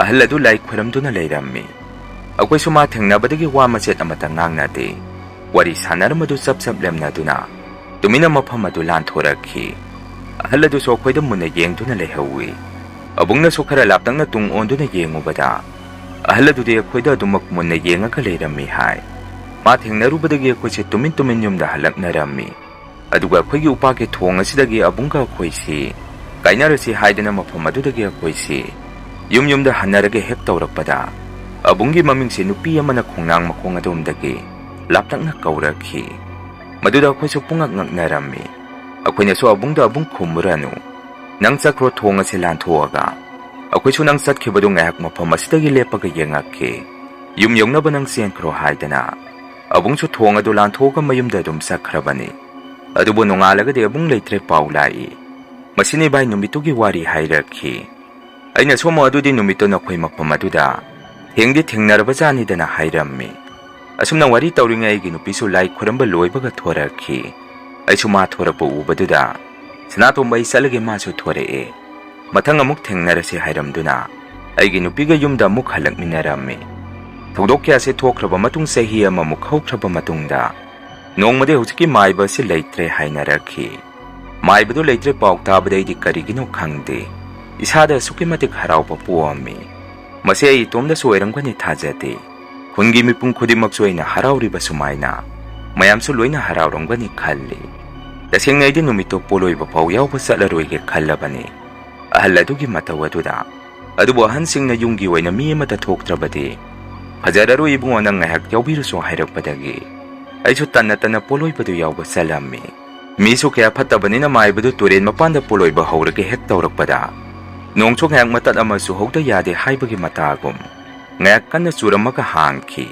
ꯑꯍꯜ ꯑꯗꯨ ꯂꯥꯏ ꯈꯨꯔꯝꯗꯨꯅ ꯂꯩꯔꯝꯃꯤ꯫ ꯑꯩꯈꯣꯏꯁꯨ ꯃꯥ ꯊꯦꯡꯅꯕꯗꯒꯤ ꯋꯥ ꯃꯆꯦꯠ ꯑꯃꯠꯇ ꯉꯥꯡꯅꯗꯦ꯫ ꯋꯥꯔꯤ ꯁꯥꯟꯅꯔꯝꯕꯗꯨ ꯆꯞ ꯆꯞ ꯂꯦꯝꯅꯗꯨꯅ ꯇꯨꯃꯤꯟꯅ ꯃꯐꯝ ꯑꯗꯨ ꯂꯥꯟꯊꯣꯔꯛꯈꯤ꯫ ꯑꯍꯜ ꯑꯗꯨꯁꯨ ꯑꯩꯈꯣꯏꯗ ꯃꯨꯟꯅ ꯌꯦꯡꯗꯨꯅ ꯂꯩꯍꯧꯏ꯫ ꯑꯕꯨꯡꯅꯁꯨ ꯈꯔ ꯂꯥꯞꯇꯛꯅ ꯇꯨꯡ ꯑꯣꯟꯗꯨꯅ ꯌꯦꯡꯉꯨꯕꯗ, ꯑꯍꯜ ꯑꯗꯨꯗꯤ ꯑꯩꯈꯣꯏꯗ ꯑꯗꯨꯃꯛ ꯃꯨꯟꯅ ꯌꯦꯡꯉꯒ ꯂꯩꯔꯝꯃꯤ ꯍꯥꯏ꯫ ꯃꯥ ꯊꯦꯡꯅꯔꯨꯕꯗꯒꯤ ꯑꯩꯈꯣꯏꯁꯦ ꯇꯨꯃꯤꯟ ꯇꯨꯃꯤꯟ ꯌꯨꯝꯗ ꯍꯜꯂꯛꯅꯔꯝꯃꯤ꯫ ꯑꯗꯨꯒ ꯑꯩꯈꯣꯏꯒꯤ ꯎꯄꯥꯛꯀꯤ ꯊꯣꯡ ꯑꯁꯤꯗꯒꯤ ꯑꯕꯨꯡꯒ ꯑꯩꯈꯣꯏꯁꯤ ꯀꯥꯏꯅꯔꯁꯤ ꯍꯥꯏꯗꯅ ꯃꯐꯝ ꯑꯗꯨꯗꯒꯤ ꯑꯩꯈꯣꯏꯁꯤ ꯌꯨꯝ ꯌꯨꯝꯗ ꯍꯟꯅꯔꯒ ꯍꯦꯛ ꯇꯧꯔꯛꯄꯗ, ꯑꯕꯨꯡꯒꯤ ꯃꯃꯤꯡꯁꯤ ꯅꯨꯄꯤ ꯑꯃꯅ ꯈꯣꯡꯅꯥꯡ ꯃꯈꯣꯡ ꯑꯗꯣꯝꯗꯒꯤ ꯂꯥꯞꯇꯛꯅ ꯀꯧꯔꯛꯈꯤ꯫ ꯃꯗꯨꯗ ꯑꯩꯈꯣꯏꯁꯨ ꯄꯨꯡꯉꯛ ꯉꯛꯅꯔꯝꯃꯤ꯫ ꯑꯩꯈꯣꯏꯅꯁꯨ ꯑꯕꯨꯡꯗ, "ꯑꯕꯨꯡ, ꯈꯨꯝꯃꯨꯔꯅꯨ꯫ ꯅꯪ ꯆꯠꯈ꯭ꯔꯣ ꯊꯣꯡ ꯑꯁꯤ ꯂꯥꯟꯊꯣꯛꯑꯒ꯫ ꯑꯩꯈꯣꯏꯁꯨ ꯅꯪ ꯆꯠꯈꯤꯕꯗꯨ ꯉꯥꯏꯍꯥꯛ ꯃꯐꯝ ꯑꯁꯤꯗꯒꯤ ꯂꯦꯞꯄꯒ ꯌꯦꯡꯉꯛꯀꯦ꯫ ꯌꯨꯝ ꯌꯧꯅꯕ ꯅꯪ ꯆꯦꯟꯈ꯭ꯔꯣ" ꯍꯥꯏꯗꯅ ꯑꯕꯨꯡꯁꯨ ꯊꯣꯡ ꯑꯗꯨ ꯂꯥꯟꯊꯣꯛꯑꯒ ꯃꯌꯨꯝꯗ ꯑꯗꯨꯝ ꯆꯠꯈ꯭ꯔꯕꯅꯤ꯫ ꯑꯗꯨꯕꯨ ꯅꯣꯡꯉꯥꯜꯂꯒꯗꯤ ꯑꯕꯨꯡ ꯂꯩꯇ꯭ꯔꯦ ꯄꯥꯎ ꯂꯥꯛꯏ꯫ ꯃꯁꯤꯅ ꯏꯕꯥꯏ ꯅꯨꯃꯤꯠꯇꯨꯒꯤ ꯋꯥꯔꯤ ꯍꯥꯏꯔꯛꯈꯤ꯫ ꯑꯩꯅ ꯁꯣꯝ ꯑꯗꯨꯗꯤ ꯅꯨꯃꯤꯠꯇꯨ ꯅꯈꯣꯏ ꯃꯐꯝ ꯑꯗꯨꯗ ꯊꯦꯡꯗꯤ ꯊꯦꯡꯅꯔꯕꯖꯥꯠꯅꯤꯗꯅ ꯍꯥꯏꯔꯝꯃꯤ꯫ ꯑꯁꯨꯝꯅ ꯋꯥꯔꯤ ꯇꯧꯔꯤꯉꯩ ꯑꯩꯒꯤ ꯅꯨꯄꯤꯁꯨ ꯂꯥꯏ ꯈꯨꯔꯝꯕ ꯂꯣꯏꯕꯒ ꯊꯣꯔꯛꯈꯤ꯫ ꯑꯩꯁꯨ ꯃꯥ ꯊꯣꯔꯛꯄ ꯎꯕꯗꯨꯗ, "ꯁꯅꯥꯇꯣꯝꯕ, ꯑꯩ ꯆꯠꯂꯒꯦ, ꯃꯥꯁꯨ ꯊꯣꯔꯛꯑꯦ꯫ ꯃꯊꯪ ꯑꯃꯨꯛ ꯊꯦꯡꯅꯔꯁꯤ" ꯍꯥꯏꯔꯝꯗꯨꯅ ꯑꯩꯒꯤ ꯅꯨꯄꯤꯒ ꯌꯨꯝꯗ ꯑꯃꯨꯛ ꯍꯜꯂꯛꯃꯤꯟꯅꯔꯝꯃꯤ꯫ ꯊꯧꯗꯣꯛ ꯀꯌꯥꯁꯦ ꯊꯣꯛꯈ꯭ꯔꯕ ꯃꯇꯨꯡ ꯆꯍꯤ ꯑꯃꯃꯨꯛ ꯍꯧꯈ꯭ꯔꯕ ꯃꯇꯨꯡꯗ ꯅꯣꯡꯃꯗꯤ ꯍꯧꯖꯤꯛꯀꯤ ꯃꯥꯏꯕ ꯑꯁꯤ ꯂꯩꯇ꯭ꯔꯦ ꯍꯥꯏꯅꯔꯛꯈꯤ꯫ ꯃꯥꯏꯕꯗꯨ ꯂꯩꯇ꯭ꯔꯦ ꯄꯥꯎ ꯇꯥꯕꯗ ꯑꯩꯗꯤ ꯀꯔꯤꯒꯤꯅꯣ ꯈꯪꯗꯦ, ꯏꯁꯥꯗ ꯑꯁꯨꯛꯀꯤ ꯃꯇꯤꯛ ꯍꯔꯥꯎꯕ ꯄꯣꯛꯑꯝꯃꯤ꯫ ꯃꯁꯤ ꯑꯩ ꯏꯇꯣꯝꯗꯁꯨ ꯑꯣꯏꯔꯝꯒꯅꯤ ꯊꯥꯖꯗꯦ꯫ ꯈꯨꯟꯒꯤ ꯃꯤꯄꯨꯝ ꯈꯨꯗꯤꯡꯃꯛꯁꯨ ꯑꯩꯅ ꯍꯔꯥꯎꯔꯤꯕ ꯁꯨꯃꯥꯏꯅ ꯃꯌꯥꯝꯁꯨ ꯂꯣꯏꯅ ꯍꯔꯥꯎꯔꯝꯒꯅꯤ ꯈꯜꯂꯤ꯫ ꯇꯁꯦꯡꯅ ꯑꯩꯗꯤ ꯅꯨꯃꯤꯠꯇꯨ ꯄꯣꯂꯣꯏꯕ ꯐꯥꯎ ꯌꯥꯎꯕ ꯆꯠꯂꯔꯣꯏꯒꯦ ꯈꯜꯂꯕꯅꯤ꯫ ꯑꯍꯜ ꯑꯗꯨꯒꯤ ꯃꯇꯧ ꯑꯗꯨꯗ꯫ ꯑꯗꯨꯕꯨ ꯑꯍꯟꯁꯤꯡꯅ ꯌꯨꯝꯒꯤ ꯑꯣꯏꯅ ꯃꯤ ꯑꯃꯠꯇ ꯊꯣꯛꯇ꯭ꯔꯕꯗꯤ "ꯐꯖꯔꯔꯣꯏ ꯏꯕꯨꯡꯉꯣ, ꯅꯪ ꯉꯥꯏꯍꯥꯛ ꯌꯥꯎꯕꯤꯔꯨꯁꯣ" ꯍꯥꯏꯔꯛꯄꯗꯒꯤ ꯑꯩꯁꯨ ꯇꯟꯅ ꯇꯟꯅ ꯄꯣꯂꯣꯏꯕꯗꯨ ꯌꯥꯎꯕ ꯆꯠꯂꯝꯃꯤ꯫ ꯃꯤꯁꯨ ꯀꯌꯥ ꯐꯠꯇꯕꯅꯤꯅ ꯃꯥꯏꯕꯗꯨ ꯇꯨꯔꯦꯟ ꯃꯄꯥꯟꯗ ꯄꯣꯂꯣꯏꯕ ꯍꯧꯔꯒꯦ ꯍꯦꯛ ꯇꯧꯔꯛꯄꯗ, ꯅꯣꯡꯁꯨ ꯉꯥꯏꯍꯥꯛ ꯃꯇꯠ ꯑꯃ ꯆꯨꯍꯧꯗ ꯌꯥꯗꯦ ꯍꯥꯏꯕꯒꯤ ꯃꯇꯥꯒꯨꯝ, ꯉꯥꯏꯍꯥꯛ ꯀꯟꯅ ꯆꯨꯔꯝꯃꯒ ꯍꯥꯡꯈꯤ꯫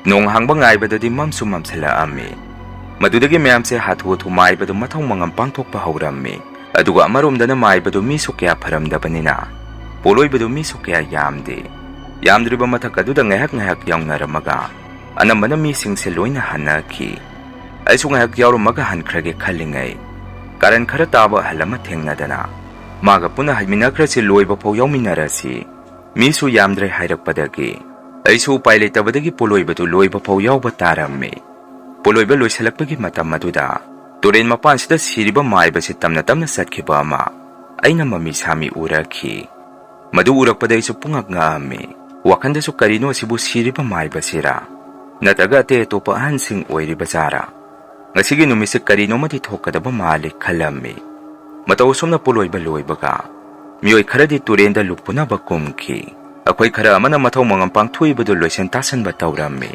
ꯅꯣꯡ ꯍꯥꯡꯕ ꯉꯥꯏꯕꯗꯗꯤ ꯃꯝꯁꯨ ꯃꯝꯁꯤꯜꯂꯛꯑꯝꯃꯤ꯫ ꯃꯗꯨꯗꯒꯤ ꯃꯌꯥꯝꯁꯦ ꯍꯥꯊꯨ ꯍꯥꯊꯨ ꯃꯥꯏꯕꯗꯨ ꯃꯊꯧ ꯃꯉꯝ ꯄꯥꯡꯊꯣꯛꯄ ꯍꯧꯔꯝꯃꯤ꯫ ꯑꯗꯨꯒ ꯑꯃꯔꯣꯝꯗꯅ ꯃꯥꯏꯕꯗꯨ ꯃꯤꯁꯨ ꯀꯌꯥ ꯐꯔꯝꯗꯕꯅꯤꯅ ꯄꯣꯂꯣꯏꯕꯗꯨ ꯃꯤꯁꯨ ꯀꯌꯥ ꯌꯥꯝꯗꯦ꯫ ꯌꯥꯝꯗ꯭ꯔꯤꯕ ꯃꯊꯛ ꯑꯗꯨꯗ ꯉꯥꯏꯍꯥꯛ ꯉꯥꯏꯍꯥꯛ ꯌꯥꯎꯅꯔꯝꯃꯒ ꯑꯅꯝꯕꯅ ꯃꯤꯁꯤꯡꯁꯦ ꯂꯣꯏꯅ ꯍꯟꯅꯈꯤ꯫ ꯑꯩꯁꯨ ꯉꯥꯏꯍꯥꯛ ꯌꯥꯎꯔꯝꯃꯒ ꯍꯟꯈ꯭ꯔꯒꯦ ꯈꯜꯂꯤꯉꯩ, ꯀꯥꯔꯟ ꯈꯔ ꯇꯥꯕ ꯑꯍꯜ ꯑꯃ ꯊꯦꯡꯅꯗꯅ, ꯃꯥꯒ ꯄꯨꯟꯅ ꯍꯩꯃꯤꯟꯅꯈ꯭ꯔꯁꯤ, ꯂꯣꯏꯕ ꯐꯥꯎ ꯌꯥꯎꯃꯤꯟꯅꯔꯁꯤ꯫ ꯃꯤꯁꯨ ꯌꯥꯝꯗ꯭ꯔꯦ ꯍꯥꯏꯔꯛꯄꯗꯒꯤ ꯑꯩꯁꯨ ꯎꯄꯥꯏ ꯂꯩꯇꯕꯗꯒꯤ ꯄꯣꯂꯣꯏꯕꯗꯨ ꯂꯣꯏꯕ ꯐꯥꯎ ꯌꯥꯎꯕ ꯇꯥꯔꯝꯃꯤ꯫ ꯄꯣꯂꯣꯏꯕ ꯂꯣꯏꯁꯤꯜꯂꯛꯄꯒꯤ ꯃꯇꯝ ꯑꯗꯨꯗ ꯇꯨꯔꯦꯟ ꯃꯄꯥꯟꯁꯤꯗ ꯁꯤꯔꯤꯕ ꯃꯥꯏꯕꯁꯤ ꯇꯞꯅ ꯇꯞꯅ ꯆꯠꯈꯤꯕ ꯑꯃ ꯑꯩꯅ ꯃꯃꯤ ꯁꯥꯃꯤ ꯎꯔꯛꯈꯤ꯫ ꯃꯗꯨ ꯎꯔꯛꯄꯗ ꯑꯩꯁꯨ ꯄꯨꯡꯉꯛ ꯉꯛꯑꯝꯃꯤ꯫ ꯋꯥꯈꯜꯗꯁꯨ ꯀꯔꯤꯅꯣ ꯑꯁꯤꯕꯨ ꯁꯤꯔꯤꯕ ꯃꯥꯏꯕꯁꯤꯔꯥ? ꯅꯠꯇ꯭ꯔꯒ ꯑꯇꯩ ꯑꯇꯣꯞꯄ ꯑꯍꯟꯁꯤꯡ ꯑꯣꯏꯔꯤꯕ ꯖꯥꯔꯥ? ꯉꯁꯤꯒꯤ ꯅꯨꯃꯤꯠꯁꯤ ꯀꯔꯤꯅꯣꯃꯗꯤ ꯊꯣꯛꯀꯗꯕ ꯃꯥꯜꯂꯤ ꯈꯜꯂꯝꯃꯤ꯫ ꯃꯇꯧ ꯑꯁꯨꯝꯅ ꯄꯣꯂꯣꯏꯕ ꯂꯣꯏꯕꯒ ꯃꯤꯑꯣꯏ ꯈꯔꯗꯤ ꯇꯨꯔꯦꯟꯗ ꯂꯨꯞꯄꯨꯅꯕ ꯀꯨꯝꯈꯤ꯫ ꯑꯩꯈꯣꯏ ꯈꯔ ꯑꯃꯅ ꯃꯊꯧ ꯃꯉꯝ ꯄꯥꯡꯊꯣꯛꯏꯕꯗꯨ ꯂꯣꯏꯁꯤꯟ ꯇꯥꯁꯤꯟꯕ ꯇꯧꯔꯝꯃꯤ꯫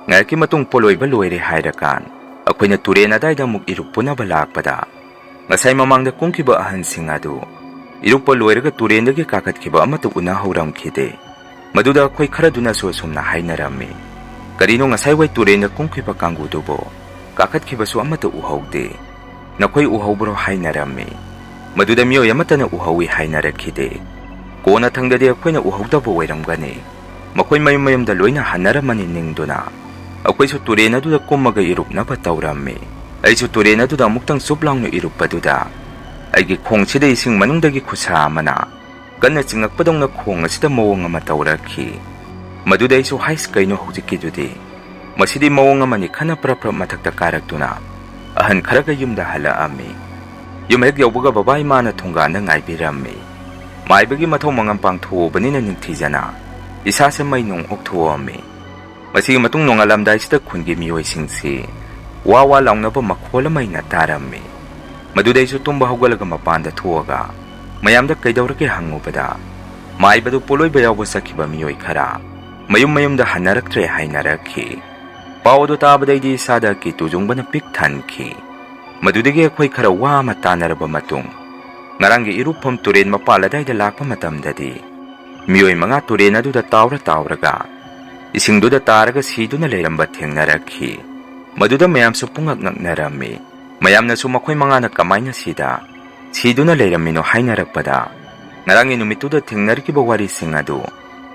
ꯉꯥꯏꯍꯥꯛꯀꯤ ꯃꯇꯨꯡ ꯄꯣꯂꯣꯏꯕ ꯂꯣꯏꯔꯦ ꯍꯥꯏꯔꯀꯥꯟ ꯑꯩꯈꯣꯏꯅ ꯇꯨꯔꯦꯟ ꯑꯗꯥꯏꯗ ꯑꯃꯨꯛ ꯏꯔꯨꯞꯄꯨꯅꯕ ꯂꯥꯛꯄꯗ ꯉꯁꯥꯏ ꯃꯃꯥꯡꯗ ꯀꯨꯝꯈꯤꯕ ꯑꯍꯟꯁꯤꯡ ꯑꯗꯨ ꯏꯔꯨꯞꯄ ꯂꯣꯏꯔꯒ ꯇꯨꯔꯦꯟꯗꯒꯤ ꯀꯥꯈꯠꯈꯤꯕ ꯑꯃꯠꯇ ꯎꯅꯍꯧꯔꯝꯈꯤꯗꯦ꯫ ꯃꯗꯨꯗ ꯑꯩꯈꯣꯏ ꯈꯔꯗꯨꯅꯁꯨ ꯑꯁꯨꯝꯅ ꯍꯥꯏꯅꯔꯝꯃꯤ, "ꯀꯔꯤꯅꯣ ꯉꯁꯥꯏ ꯋꯥꯏ ꯇꯨꯔꯦꯟꯗ ꯀꯨꯝꯈꯤꯕ ꯀꯥꯡꯕꯨꯗꯨꯕꯨ ꯀꯥꯈꯠꯈꯤꯕꯁꯨ ꯑꯃꯠꯇ ꯎꯍꯧꯗꯦ꯫ ꯅꯈꯣꯏ ꯎꯍꯧꯕ꯭ꯔꯣ?" ꯍꯥꯏꯅꯔꯝꯃꯤ꯫ ꯃꯗꯨꯗ ꯃꯤꯑꯣꯏ ꯑꯃꯠꯇꯅ ꯎꯍꯧꯏ ꯍꯥꯏꯅꯔꯛꯈꯤꯗꯦ꯫ ꯀꯣꯟꯅ ꯊꯪꯗꯗꯤ ꯑꯩꯈꯣꯏꯅ ꯎꯍꯧꯗꯕ ꯑꯣꯏꯔꯝꯒꯅꯤ꯫ ꯃꯈꯣꯏ ꯃꯌꯨꯝ ꯃꯌꯨꯝꯗ ꯂꯣꯏꯅ ꯍꯟꯅꯔꯝꯃꯅꯤ ꯅꯤꯡꯗꯨꯅ꯫ ꯑꯩꯈꯣꯏꯁꯨ ꯇꯨꯔꯦꯟ ꯑꯗꯨꯗ ꯀꯨꯝꯃꯒ ꯏꯔꯨꯞꯅꯕ ꯇꯧꯔꯝꯃꯤ꯫ ꯑꯩꯁꯨ ꯇꯨꯔꯦꯟ ꯑꯗꯨꯗ ꯑꯃꯨꯛꯇꯪ ꯆꯨꯞ ꯂꯥꯎꯅ ꯏꯔꯨꯞꯄꯗꯨꯗ ꯑꯩꯒꯤ ꯈꯣꯡꯁꯤꯗ ꯏꯁꯤꯡ ꯃꯅꯨꯡꯗꯒꯤ ꯈꯨꯠꯁꯥ ꯑꯃꯅ ꯀꯟꯅ ꯆꯤꯡꯉꯛꯄꯗꯧꯅ ꯈꯣꯡ ꯑꯁꯤꯗ ꯃꯑꯣꯡ ꯑꯃ ꯇꯧꯔꯛꯈꯤ꯫ ꯃꯗꯨꯗ ꯑꯩꯁꯨ, "ꯍꯥꯏꯁ, ꯀꯩꯅꯣ ꯍꯧꯖꯤꯛꯀꯤꯗꯨꯗꯤ? ꯃꯁꯤꯗꯤ ꯃꯑꯣꯡ ꯑꯃꯅꯤ" ꯈꯟꯅ ꯄ꯭ꯔꯞ ꯄ꯭ꯔꯞ ꯃꯊꯛꯇ ꯀꯥꯔꯛꯇꯨꯅ ꯑꯍꯟ ꯈꯔꯒ ꯌꯨꯝꯗ ꯍꯜꯂꯛꯑꯝꯃꯤ꯫ ꯌꯨꯝ ꯍꯦꯛ ꯌꯧꯕꯒ ꯕꯕꯥ ꯏꯃꯥꯅ ꯊꯣꯡꯒꯥꯟꯗ ꯉꯥꯏꯕꯤꯔꯝꯃꯤ꯫ ꯃꯥꯏꯕꯒꯤ ꯃꯊꯧ ꯃꯉꯝ ꯄꯥꯡꯊꯣꯛꯎꯕꯅꯤꯅ ꯅꯤꯡꯊꯤꯖꯅ ꯏꯁꯥꯁꯦ ꯃꯩ ꯅꯨꯡ ꯑꯣꯛꯊꯣꯛꯑꯝꯃꯤ꯫ ꯃꯁꯤꯒꯤ ꯃꯇꯨꯡ ꯅꯣꯡꯉꯥꯜꯂꯝꯗꯥꯏꯁꯤꯗ ꯈꯨꯟꯒꯤ ꯃꯤꯑꯣꯏꯁꯤꯡꯁꯤ ꯋꯥ ꯋꯥ ꯂꯥꯎꯅꯕ ꯃꯈꯣꯜ ꯑꯃ ꯑꯩꯅ ꯇꯥꯔꯝꯃꯤ꯫ ꯃꯗꯨꯗ ꯑꯩꯁꯨ ꯇꯨꯝꯕ ꯍꯧꯒꯠꯂꯒ ꯃꯄꯥꯟꯗ ꯊꯣꯛꯑꯒ ꯃꯌꯥꯝꯗ ꯀꯩꯗꯧꯔꯒꯦ ꯍꯪꯉꯨꯕꯗ, ꯃꯥꯏꯕꯗꯨ ꯄꯣꯂꯣꯏꯕ ꯌꯥꯎꯕ ꯆꯠꯈꯤꯕ ꯃꯤꯑꯣꯏ ꯈꯔ ꯃꯌꯨꯝ ꯃꯌꯨꯝꯗ ꯍꯟꯅꯔꯛꯇ꯭ꯔꯦ ꯍꯥꯏꯅꯔꯛꯈꯤ꯫ ꯄꯥꯎ ꯑꯗꯨ ꯇꯥꯕꯗꯩꯗꯤ ꯏꯁꯥꯗ ꯀꯤꯇꯨ ꯆꯨꯡꯕꯅ ꯄꯤꯛ ꯊꯟꯈꯤ꯫ ꯃꯗꯨꯗꯒꯤ ꯑꯩꯈꯣꯏ ꯈꯔ ꯋꯥ ꯑꯃ ꯇꯥꯅꯔꯕ ꯃꯇꯨꯡ, ꯉꯔꯥꯡꯒꯤ ꯏꯔꯨꯞꯐꯝ ꯇꯨꯔꯦꯟ ꯃꯄꯥꯜ ꯑꯗꯥꯏꯗ ꯂꯥꯛꯄ ꯃꯇꯝꯗꯗꯤ, ꯃꯤꯑꯣꯏ ꯃꯉꯥ ꯇꯨꯔꯦꯟ ꯑꯗꯨꯗ ꯇꯥꯎꯔ ꯇꯥꯎꯔꯒ ꯏꯁꯤꯡꯗꯨꯗ ꯇꯥꯔꯒ ꯁꯤꯗꯨꯅ ꯂꯩꯔꯝꯕ ꯊꯦꯡꯅꯔꯛꯈꯤ꯫ ꯃꯗꯨꯗ ꯃꯌꯥꯝꯁꯨ ꯄꯨꯡꯉꯛ ꯉꯛꯅꯔꯝꯃꯤ꯫ ꯃꯌꯥꯝꯅꯁꯨ ꯃꯈꯣꯏ ꯃꯉꯥꯅ ꯀꯃꯥꯏꯅ ꯁꯤꯗ, ꯁꯤꯗꯨꯅ ꯂꯩꯔꯝꯃꯤꯅꯣ ꯍꯥꯏꯅꯔꯛꯄꯗ, ꯉꯔꯥꯡꯒꯤ ꯅꯨꯃꯤꯠꯇꯨꯗ ꯊꯦꯡꯅꯔꯛꯈꯤꯕ ꯋꯥꯔꯤꯁꯤꯡ ꯑꯗꯨ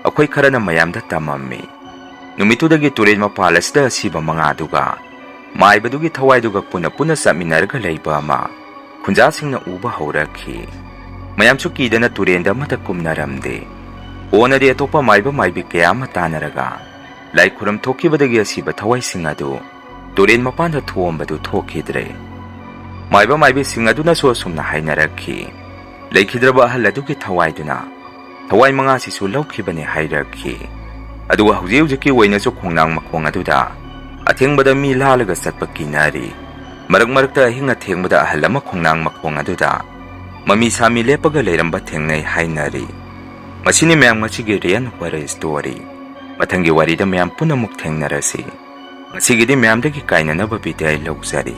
ꯑꯩꯈꯣꯏ ꯈꯔꯅ ꯃꯌꯥꯝꯗ ꯇꯝꯃꯝꯃꯤ꯫ ꯅꯨꯃꯤꯠꯇꯨꯗꯒꯤ ꯇꯨꯔꯦꯟ ꯃꯄꯥꯜ ꯑꯁꯤꯗ ꯑꯁꯤꯕ ꯃꯉꯥꯗꯨꯒ ꯃꯥꯏꯕꯗꯨꯒꯤ ꯊꯋꯥꯏꯗꯨꯒ ꯄꯨꯟꯅ ꯄꯨꯟꯅ ꯆꯠꯃꯤꯟꯅꯔꯒ ꯂꯩꯕ ꯑꯃ ꯈꯨꯟꯖꯥꯁꯤꯡꯅ ꯎꯕ ꯍꯧꯔꯛꯈꯤ꯫ ꯃꯌꯥꯝꯁꯨ ꯀꯤꯗꯅ ꯇꯨꯔꯦꯟꯗ ꯑꯃꯠꯇ ꯀꯨꯝꯅꯔꯝꯗꯦ꯫ ꯀꯣꯟꯅꯗꯤ ꯑꯇꯣꯞꯄ ꯃꯥꯏꯕ ꯃꯥꯏꯕꯤ ꯀꯌꯥ ꯑꯃ ꯇꯥꯟꯅꯔꯒ ꯂꯥꯏ ꯈꯨꯔꯨꯝ ꯊꯣꯛꯈꯤꯕꯗꯒꯤ ꯑꯁꯤꯕ ꯊꯋꯥꯏꯁꯤꯡ ꯑꯗꯨ ꯇꯨꯔꯦꯟ ꯃꯄꯥꯟꯗ ꯊꯣꯛꯑꯝꯕꯗꯨ ꯊꯣꯛꯈꯤꯗ꯭ꯔꯦ꯫ ꯃꯥꯏꯕ ꯃꯥꯏꯕꯤꯁꯤꯡ ꯑꯗꯨꯅꯁꯨ ꯑꯁꯨꯝꯅ ꯍꯥꯏꯅꯔꯛꯈꯤ, ꯂꯩꯈꯤꯗ꯭ꯔꯕ ꯑꯍꯜ ꯑꯗꯨꯒꯤ ꯊꯋꯥꯏꯗꯨꯅ ꯊꯋꯥꯏ ꯃꯉꯥꯁꯤꯁꯨ ꯂꯧꯈꯤꯕꯅꯤ ꯍꯥꯏꯔꯛꯈꯤ꯫ ꯑꯗꯨꯒ ꯍꯧꯖꯤꯛ ꯍꯧꯖꯤꯛꯀꯤ ꯑꯣꯏꯅꯁꯨ ꯈꯣꯡꯅꯥꯡ ꯃꯈꯣꯡ ꯑꯗꯨꯗ ꯑꯊꯦꯡꯕꯗ ꯃꯤ ꯂꯥꯜꯂꯒ ꯆꯠꯄ ꯀꯤꯅꯔꯤ꯫ ꯃꯔꯛ ꯃꯔꯛꯇ ꯑꯍꯤꯡ ꯑꯊꯦꯡꯕꯗ ꯑꯍꯜ ꯑꯃ ꯈꯣꯡꯅꯥꯡ ꯃꯈꯣꯡ ꯑꯗꯨꯗ ꯃꯃꯤ ꯁꯥꯃꯤ ꯂꯦꯞꯄꯒ ꯂꯩꯔꯝꯕ ꯊꯦꯡꯅꯩ ꯍꯥꯏꯅꯔꯤ꯫ ꯃꯁꯤꯅꯤ ꯃꯌꯥꯝ ꯉꯁꯤꯒꯤ Real Horror Story꯫ ꯃꯊꯪꯒꯤ ꯋꯥꯔꯤꯗ ꯃꯌꯥꯝ ꯄꯨꯟꯅ ꯑꯃꯨꯛ ꯊꯦꯡꯅꯔꯁꯤ꯫ ꯉꯁꯤꯒꯤꯗꯤ ꯃꯌꯥꯝꯗꯒꯤ ꯀꯥꯏꯅꯅꯕ ꯕꯤꯗꯥꯏ ꯂꯧꯖꯔꯤ꯫